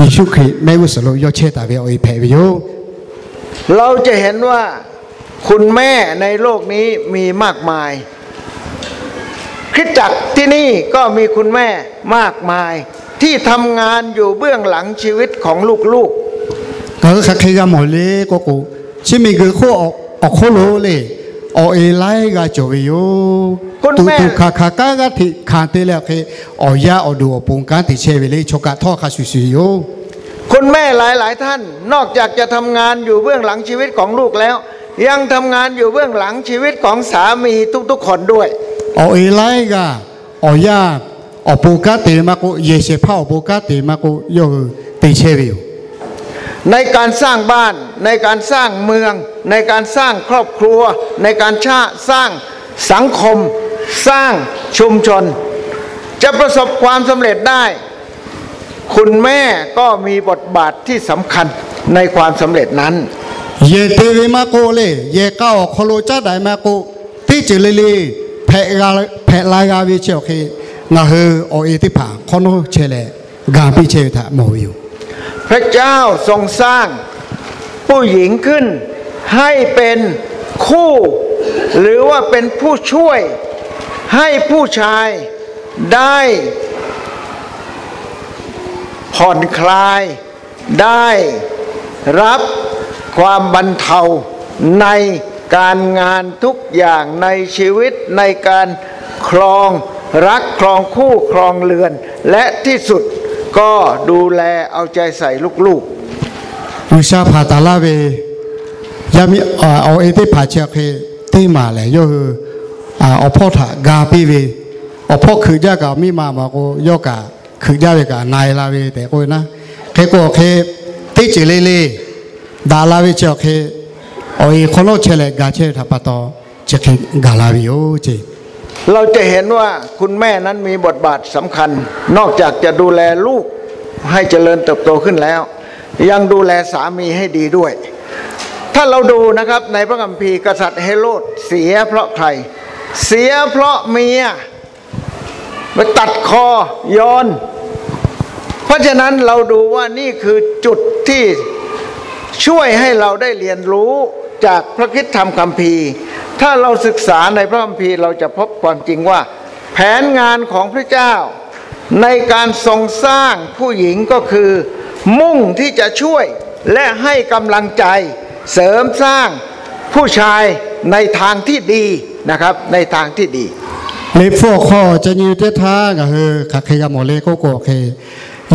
Yeˍsuˆ Hkriꞈ mehˆ g'uˇ suhˍ lo yawˇ chehˇ taˍ ve awˬ e hpehꞈ ve yoˬ. เราจะเห็นว่าคุณแม่ในโลกนี้มีมากมาย คริสตจักรที่นี่ก็มีคุณแม่มากมายที่ทำงานอยู่เบื้องหลังชีวิตของลูกๆ Ngaˬ hui hk'aˬ hk'e g'a mawˬ le k'oˆ k'o, chi miˬguiˬ hk'oˆ awˬ hk'oˆ lo le, awˬ e laiˉ g'aˇ cawˬ ve yoˬ. Tuꞈ tuꞈ hkanˍ hkanˍ kanˉ g'aˇ hteꞈ hkanˍ te leh awˬ hk'e, awˬ yaˇ awˬ duˬ awˬ pon kanˉ te chehˇ ve le chaw kaꞈ htawˇ hk'a shuˍ shuˍ yoˬ. คุณแม่หลายๆท่านนอกจากจะทำงานอยู่เบื้องหลังชีวิตของลูกแล้ว ยังทำงานอยู่เบื้องหลังชีวิตของสามีทุกๆคนด้วย Awˬ e laiˉ g'aˇ, awˬ yaˇ awˬ pon kanˉ te maˇ k'oˆ, yehˬ shehˍ hpaˇ awˬ pon kanˉ te maˇ k'oˆ, yawˇ hui te chehˇ ve yoˬ. ในการสร้างบ้าน ในการสร้างเมือง ในการสร้างครอบครัว ในการสร้างสังคม สร้างชุมชน จะประสบความสำเร็จได้ คุณแม่ก็มีบทบาทที่สำคัญในความสำเร็จนั้น Yehˬ te ve maˇ k'oˆ le, yehˬ k'a awˬ hk'aw lo caˉ daꞈ maˇ k'oˆ, teˇ ceuˬ le le hpehꞈ la g'a ve chi awˬ hk'e, ngaˬ hui awˬ e teˇ hpaˍ hk'awꞈ nawˉ chehˇ leh, ga piˇ chehˇ ve htaꞈ mawˬ ve yoˬ. พระเจ้าทรงสร้างผู้หญิงขึ้นให้เป็นคู่ หรือว่าเป็นผู้ช่วยให้ผู้ชายได้ ผ่อนคลาย ได้รับความบรรเทาในการงานทุกอย่างในชีวิต ในการครองรัก ครองคู่ ครองเรือน และที่สุดก็ดูแลเอาใจใส่ลูกๆ G'uiˬsha hpanˍ taˍ laˇ ve yaˇ miˇ awˬ e teˇ hpaˍ chi awˬ hk'e teˇ maˬ lehˬ, yawˇ hui awˬ hpawˇ htaꞈ ga piˇ ve, awˬ hpawˇ hkeuꞈ jaˇ kaꞈ awˬ miˇ ma maˬ k'o, yawˇ kaꞈ hkeuꞈ jaˇ ve kaꞈ na e la ve tehꞈ k'oˆ ve naˉ. Hk'e k'o awˬ hk'e teˇ ceuˬ le le daꞈ la ve chi awˬ hk'e, awˬ e hk'awꞈ nawˉ chehˇ leh ga chehˇ ve htaꞈ pa taw, chi hk'e gaˬ la ve yoˬ ce. เราจะเห็นว่าคุณแม่นั้นมีบทบาทสำคัญ นอกจากจะดูแลลูกให้เจริญเติบโตขึ้นแล้ว ยังดูแลสามีให้ดีด้วย ถ้าเราดูนะครับ ในพระคัมภีร์ กษัตริย์เฮโรดเสียเพราะใคร เสียเพราะเมีย ไปตัดคอยอน เพราะฉะนั้นเราดูว่านี่คือจุดที่ช่วยให้เราได้เรียนรู้จากพระคริสตธรรมคัมภีร์ ถ้าเราศึกษาในพระคัมภีร์ เราจะพบความจริงว่า แผนงานของพระเจ้าในการทรงสร้างผู้หญิงก็คือ มุ่งที่จะช่วยและให้กำลังใจ เสริมสร้างผู้ชายในทางที่ดีนะครับ ในทางที่ดี Liꞈ hpu awˬ hk'aw ca nyi teˇ htaˇ ngaˬ hui hk'aˬ hk'e g'a mawˬ le k'oˆ k'o hk'e,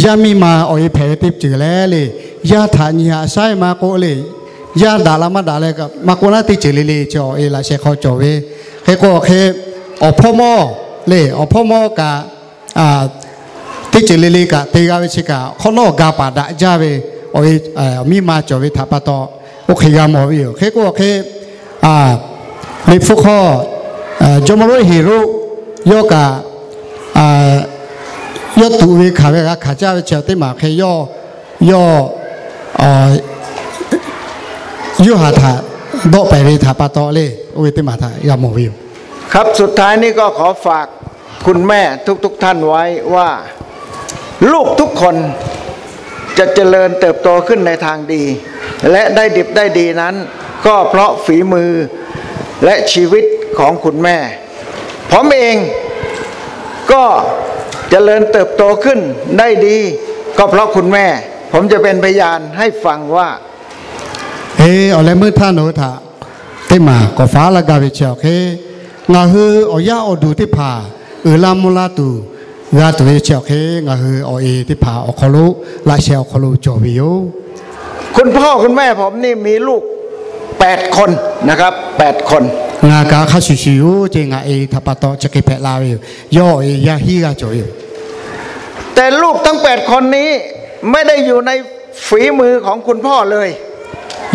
yaˇ miˇ ma awˬ e hpehꞈ ve teˇ ceuˬ leh le, yaˇ htaꞈ nyi haꞈ shaˉ maˇ k'oˆ le, yaˇ daꞈ la maˇ daꞈ leh maˇ k'oˆ naˉ, teˇ ceuˬ le le chi awˬ e laꞈ sheh hk'aw cawˬ ve. Hk'e k'o hk'e, awˬ hpawˇ mawˇ le, awˬ hpawˇ mawˇ kaꞈ teˇ ceuˬ le le kaꞈ te g'a ve chi kaꞈ, hk'awꞈ nawˉ ga paˍ daꞈ jaˇ ve awˬ e, awˬ miˇ ma cawˬ ve htaꞈ pa taw, oˇ hk'e g'a mawˬ ve yoˬ. Hk'e k'o hk'e, Liꞈ hpu hk'aw jawˇmawˇ lonˉ Heˍroˆ yawˇ kaꞈ, yawˇ tuꞈ ve hkanˍ ve g'a hkanˍ caˇ ve chi teˇ maˬ hk'e, yawˇ, yawˇ Yoˇhanˬ htaꞈ dawˆ pehˍ ve htaꞈ pa taw le, oˇ ve teˇ maˬ htaꞈ g'a mawˬ ve yoˬ. ครับ สุดท้ายนี้ก็ขอฝากคุณแม่ทุกๆท่านไว้ว่า ลูกทุกคนจะเจริญเติบโตขึ้นในทางดี และได้ดิบได้ดีนั้น ก็เพราะฝีมือ และชีวิตของคุณแม่ ผมเองก็เจริญเติบโตขึ้นได้ดี ก็เพราะคุณแม่ ผมจะเป็นพยานให้ฟังว่า Eˬ, awˬ leh meuˇ htaˇ nawˬ hui htaꞈ teˇ maˬ k'awꞈ faˉ laˇ gaˇ ve chi awˬ hk'e, ngaˬ hui awˬ yaˇ awˬ duˬ teˇ hpaˍ uiˍ la mvuh la tuˬ g'a tuˬ ve chi awˬ hk'e, ngaˬ hui awˬ e teˇ hpaˍ awˬ hk'aw lo, laꞈ sheh awˬ hk'aw lo cawˬ ve yoˬ. คุณพ่อคุณแม่ผมนี่มีลูกแปดคนนะครับ แปดคน Ngaˬ kaꞈ hk'a shuˍ shuˍ yoˬ ce, ngaˬ e htaꞈ pa taw chi hk'e hpehꞈ la ve yoˬ. Yawˇ awˬ e yaˇ hiˉ g'aˇ cawˬ ve yoˬ. แต่ลูกทั้งแปดคนนี้ไม่ได้อยู่ใน ฝีมือของคุณพ่อเลย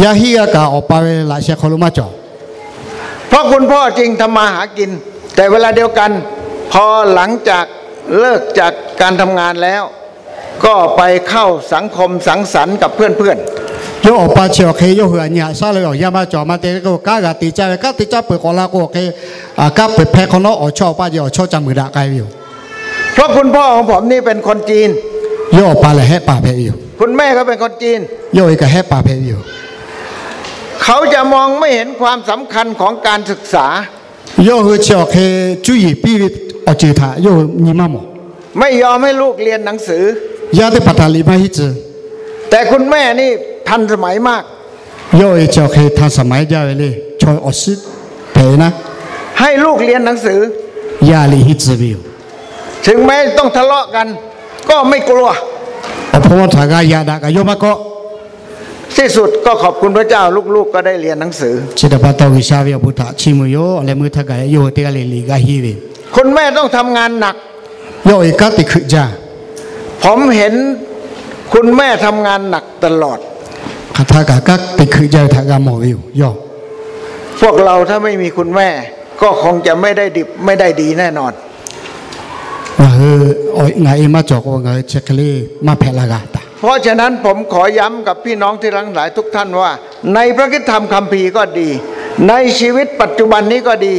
Yaˇ hiˉ g'aˇ kaꞈ awˬ pa ve laꞈ sheh hk'aw lo maˇ cawˬ. เพราะคุณพ่อจริงทำมาหากิน แต่เวลาเดียวกัน พอหลังจากเลิกจากการทำงานแล้ว ก็ไปเข้าสังคมสังสรรค์กับเพื่อนๆ Yawˇ awˬ pa chi awˬ hk'e yawˇ hui aˬ nyi haꞈ shaˉ leh awˬ yanˇ maˇ cawˬ maˇ te k'o, kanˉ g'a te caˇ ve, kanˉ te caˇ peuˬ k'awꞈ la k'o, awˬ hk'e kanˉ peuˬ hpehˇ hk'awꞈ nawˉ awˬ chawˇ awˬ paˇ ce awˬ chawˇ ca muiˬ daꞈ k'ai ve yoˬ. เพราะคุณพ่อของผมนี่เป็นคนจีน Yawˇ awˬ pa lehˬ Hehˆ paˍ hpehꞈ ve yoˬ. คุณแม่ก็เป็นคนจีน Yawˇ e kaꞈ Hehˆ paˍ hpehꞈ ve yoˬ. เขาจะมองไม่เห็นความสำคัญของการศึกษา Yawˇ hui chi awˬ hk'e cuˇ yiˍ piˇ ve awˬ ceuˬ htaꞈ yawˇ hui nyi maˇ mawˬ. ไม่ยอมให้ลูกเรียนหนังสือ Yaˇ teˇ hpaˍ htaꞈ liꞈ maˇ hiˉ tcuh. แต่คุณแม่นี่ ทันสมัยมาก Yawˇ e chi awˬ hk'e htaˇ saˍ maˍ jaˇ ve le, chaw awˬ suhˉ hpehꞈ ve naˉ, ให้ลูกเรียนหนังสือ yaˇ liꞈ hiˉ tcuh ve yoˬ. ถึงแม้ต้องทะเลาะกัน ก็ไม่กลัว Awˬ hpawˇ htaꞈ g'a yaꞈ daꞈ kaꞈ yawˇ maˇ kawˆ. ที่สุดก็ขอบคุณพระเจ้า ลูกๆก็ได้เรียนหนังสือ Chi htaꞈ pa taw G'uiˬsha ve awˬ bon htaꞈ chiˇ mvuh yoˬ. Awˬ leh meuˇ htaˇ gaˬ yawˇ hui teˇ g'aˇ le liꞈ g'aˇ hiˉ ve. คุณแม่ต้องทำงานหนัก Yawˇ e kanˉ te hkui jaˇ. ผมเห็นคุณแม่ทำงานหนักตลอด Hk'aˬ htaˇ kaꞈ kanˉ te hkui jaˇ ve htaꞈ g'a mawˬ ve yoˬ. Yawˇ พวกเราถ้าไม่มีคุณแม่ ก็คงจะไม่ได้ดิบไม่ได้ดีแน่นอน Ngaˬ hui, ngaˬ e maˇ cawˬ k'o ngaˬ hui chi hk'e le maˇ hpehꞈ la g'a taꞈ. เพราะฉะนั้นผมขอย้ำกับพี่น้องที่รักหลายทุกท่านว่า ในพระคริสตธรรมคัมภีร์ก็ดี ในชีวิตปัจจุบันนี้ก็ดี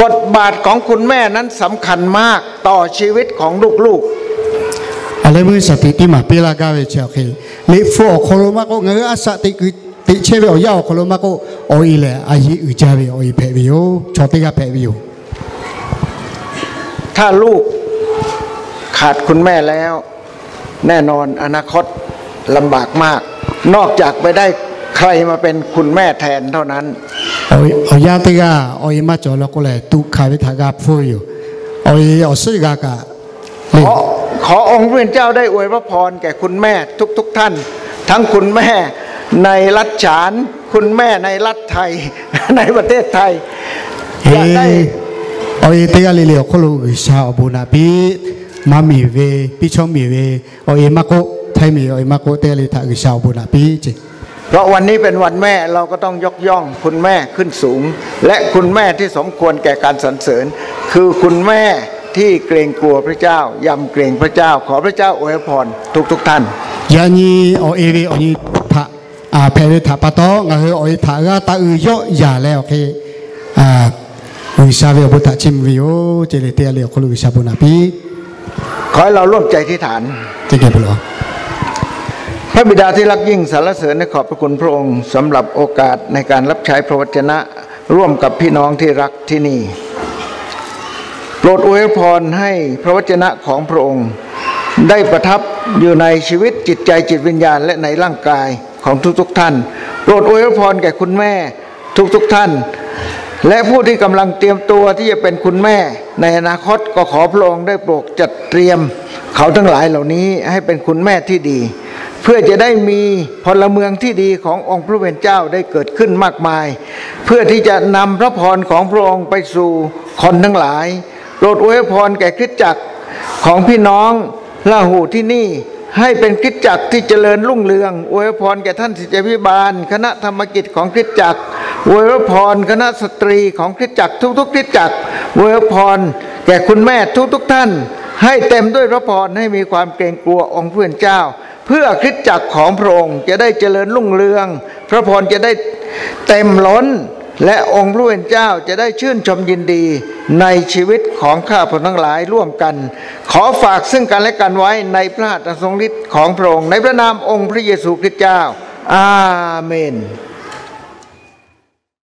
บทบาทของคุณแม่นั้นสำคัญมากต่อชีวิตของลูกๆ Awˬ leh meuˇ shaˍ tiꞈ tiˇ maˍ piˇ laˇ gaˇ ve chi awˬ hk'e, liꞈ hpu awˬ hk'aw lo maˇ k'oˆ, ngaˬ hui a shaꞈ teꞈ kuiˬ teꞈ chehˇ ve awˬ yanˇ awˬ hk'aw lo maˇ k'oˆ, awˬ e lehˬ a yeˇ uiˍ jaˇ ve awˬ e hpehꞈ ve yoˬ. Chaw teˇ g'aˇ hpehꞈ ve yoˬ. ถ้าลูกขาดคุณแม่แล้ว แน่นอนอนาคตลำบากมาก นอกจากไปได้ใครมาเป็นคุณแม่แทนเท่านั้น Awˬ yanˇ teˇ g'aˇ awˬ e maˇ cawˬ la k'o lehˬ, tuꞈ hkanˍ ve htaꞈ g'a hpfuhˇ ve yoˬ. Awˬ e awˬ suhˉ g'a kaꞈ le. ขอองค์พระผู้เป็นเจ้าได้อวยพระพรแก่คุณแม่ทุกๆท่าน ทั้งคุณแม่ในรัฐฉาน คุณแม่ในรัฐไทย ในประเทศไทย Awˬ e teˇ g'aˇ le le awˬ hk'oˆ lo G'uiˬsha awˬ bon naꞈ piˇ. Maˇ miˬ ve, piˇ chawˇ miˬ ve awˬ e maˇ k'oˆ, htaiˇ miˬ ve awˬ e maˇ k'oˆ, teˇ g'aˇ le htaꞈ G'uiˬsha awˬ bon naꞈ piˇ ce. เพราะวันนี้เป็นวันแม่ เราก็ต้องยกย่องคุณแม่ขึ้นสูง และคุณแม่ที่สมควรแก่การสรรเสริญ คือคุณแม่ที่เกรงกลัวพระเจ้า ยำเกรงพระเจ้า ขอพระเจ้าอวยพรทุกๆท่าน Yaꞈ nyi awˬ e ve awˬ nyi htaꞈ hpehꞈ ve htaꞈ pa taw, ngaˬ hui awˬ e htaꞈ g'a taˇ uiˍ yawˆ yaˍ leh awˬ hk'e G'uiˬsha ve awˬ bon htaꞈ chiˇ mvuh ve yoˬ ce le. Teˇ g'aˇ le awˬ hk'oˆ lo G'uiˬsha bon naꞈ piˇ. ขอให้เราร่วมใจอธิษฐาน พระบิดาที่รักยิ่ง สรรเสริญและขอบพระคุณพระองค์สำหรับโอกาสในการรับใช้พระวจนะร่วมกับพี่น้องที่รักที่นี่ โปรดอวยพรให้พระวจนะของพระองค์ ได้ประทับอยู่ในชีวิตจิตใจจิตวิญญาณและในร่างกายของทุกๆท่าน โปรดอวยพรแก่คุณแม่ทุกๆท่าน และผู้ที่กำลังเตรียมตัวที่จะเป็นคุณแม่ในอนาคต ก็ขอพระองค์ได้โปรดจัดเตรียมเขาทั้งหลายเหล่านี้ให้เป็นคุณแม่ที่ดี เพื่อจะได้มีพลเมืองที่ดีขององค์พระผู้เป็นเจ้าได้เกิดขึ้นมากมาย เพื่อที่จะนำพระพรของพระองค์ไปสู่คนทั้งหลาย โปรดอวยพรแก่คริสตจักรของพี่น้องลาหูที่นี่ ให้เป็นคริสตจักรที่เจริญรุ่งเรือง อวยพรแก่ท่านศิษยาภิบาล คณะธรรมกิจของคริสตจักร อวยพรคณะสตรีของคริสตจักรทุกๆคริสตจักร อวยพรแก่คุณแม่ทุกๆท่าน ให้เต็มด้วยพระพร ให้มีความเกรงกลัวองค์ผู้เป็นเจ้า เพื่อคริสตจักรของพระองค์จะได้เจริญรุ่งเรือง พระพรจะได้เต็มล้น และองค์พระผู้เป็นเจ้าจะได้ชื่นชมยินดีในชีวิตของข้าพเจ้าทั้งหลายร่วมกัน ขอฝากซึ่งกันและกันไว้ในพระหัตถ์อันทรงฤทธิ์ของพระองค์ ในพระนามองค์พระเยซูคริสต์เจ้า อาเมน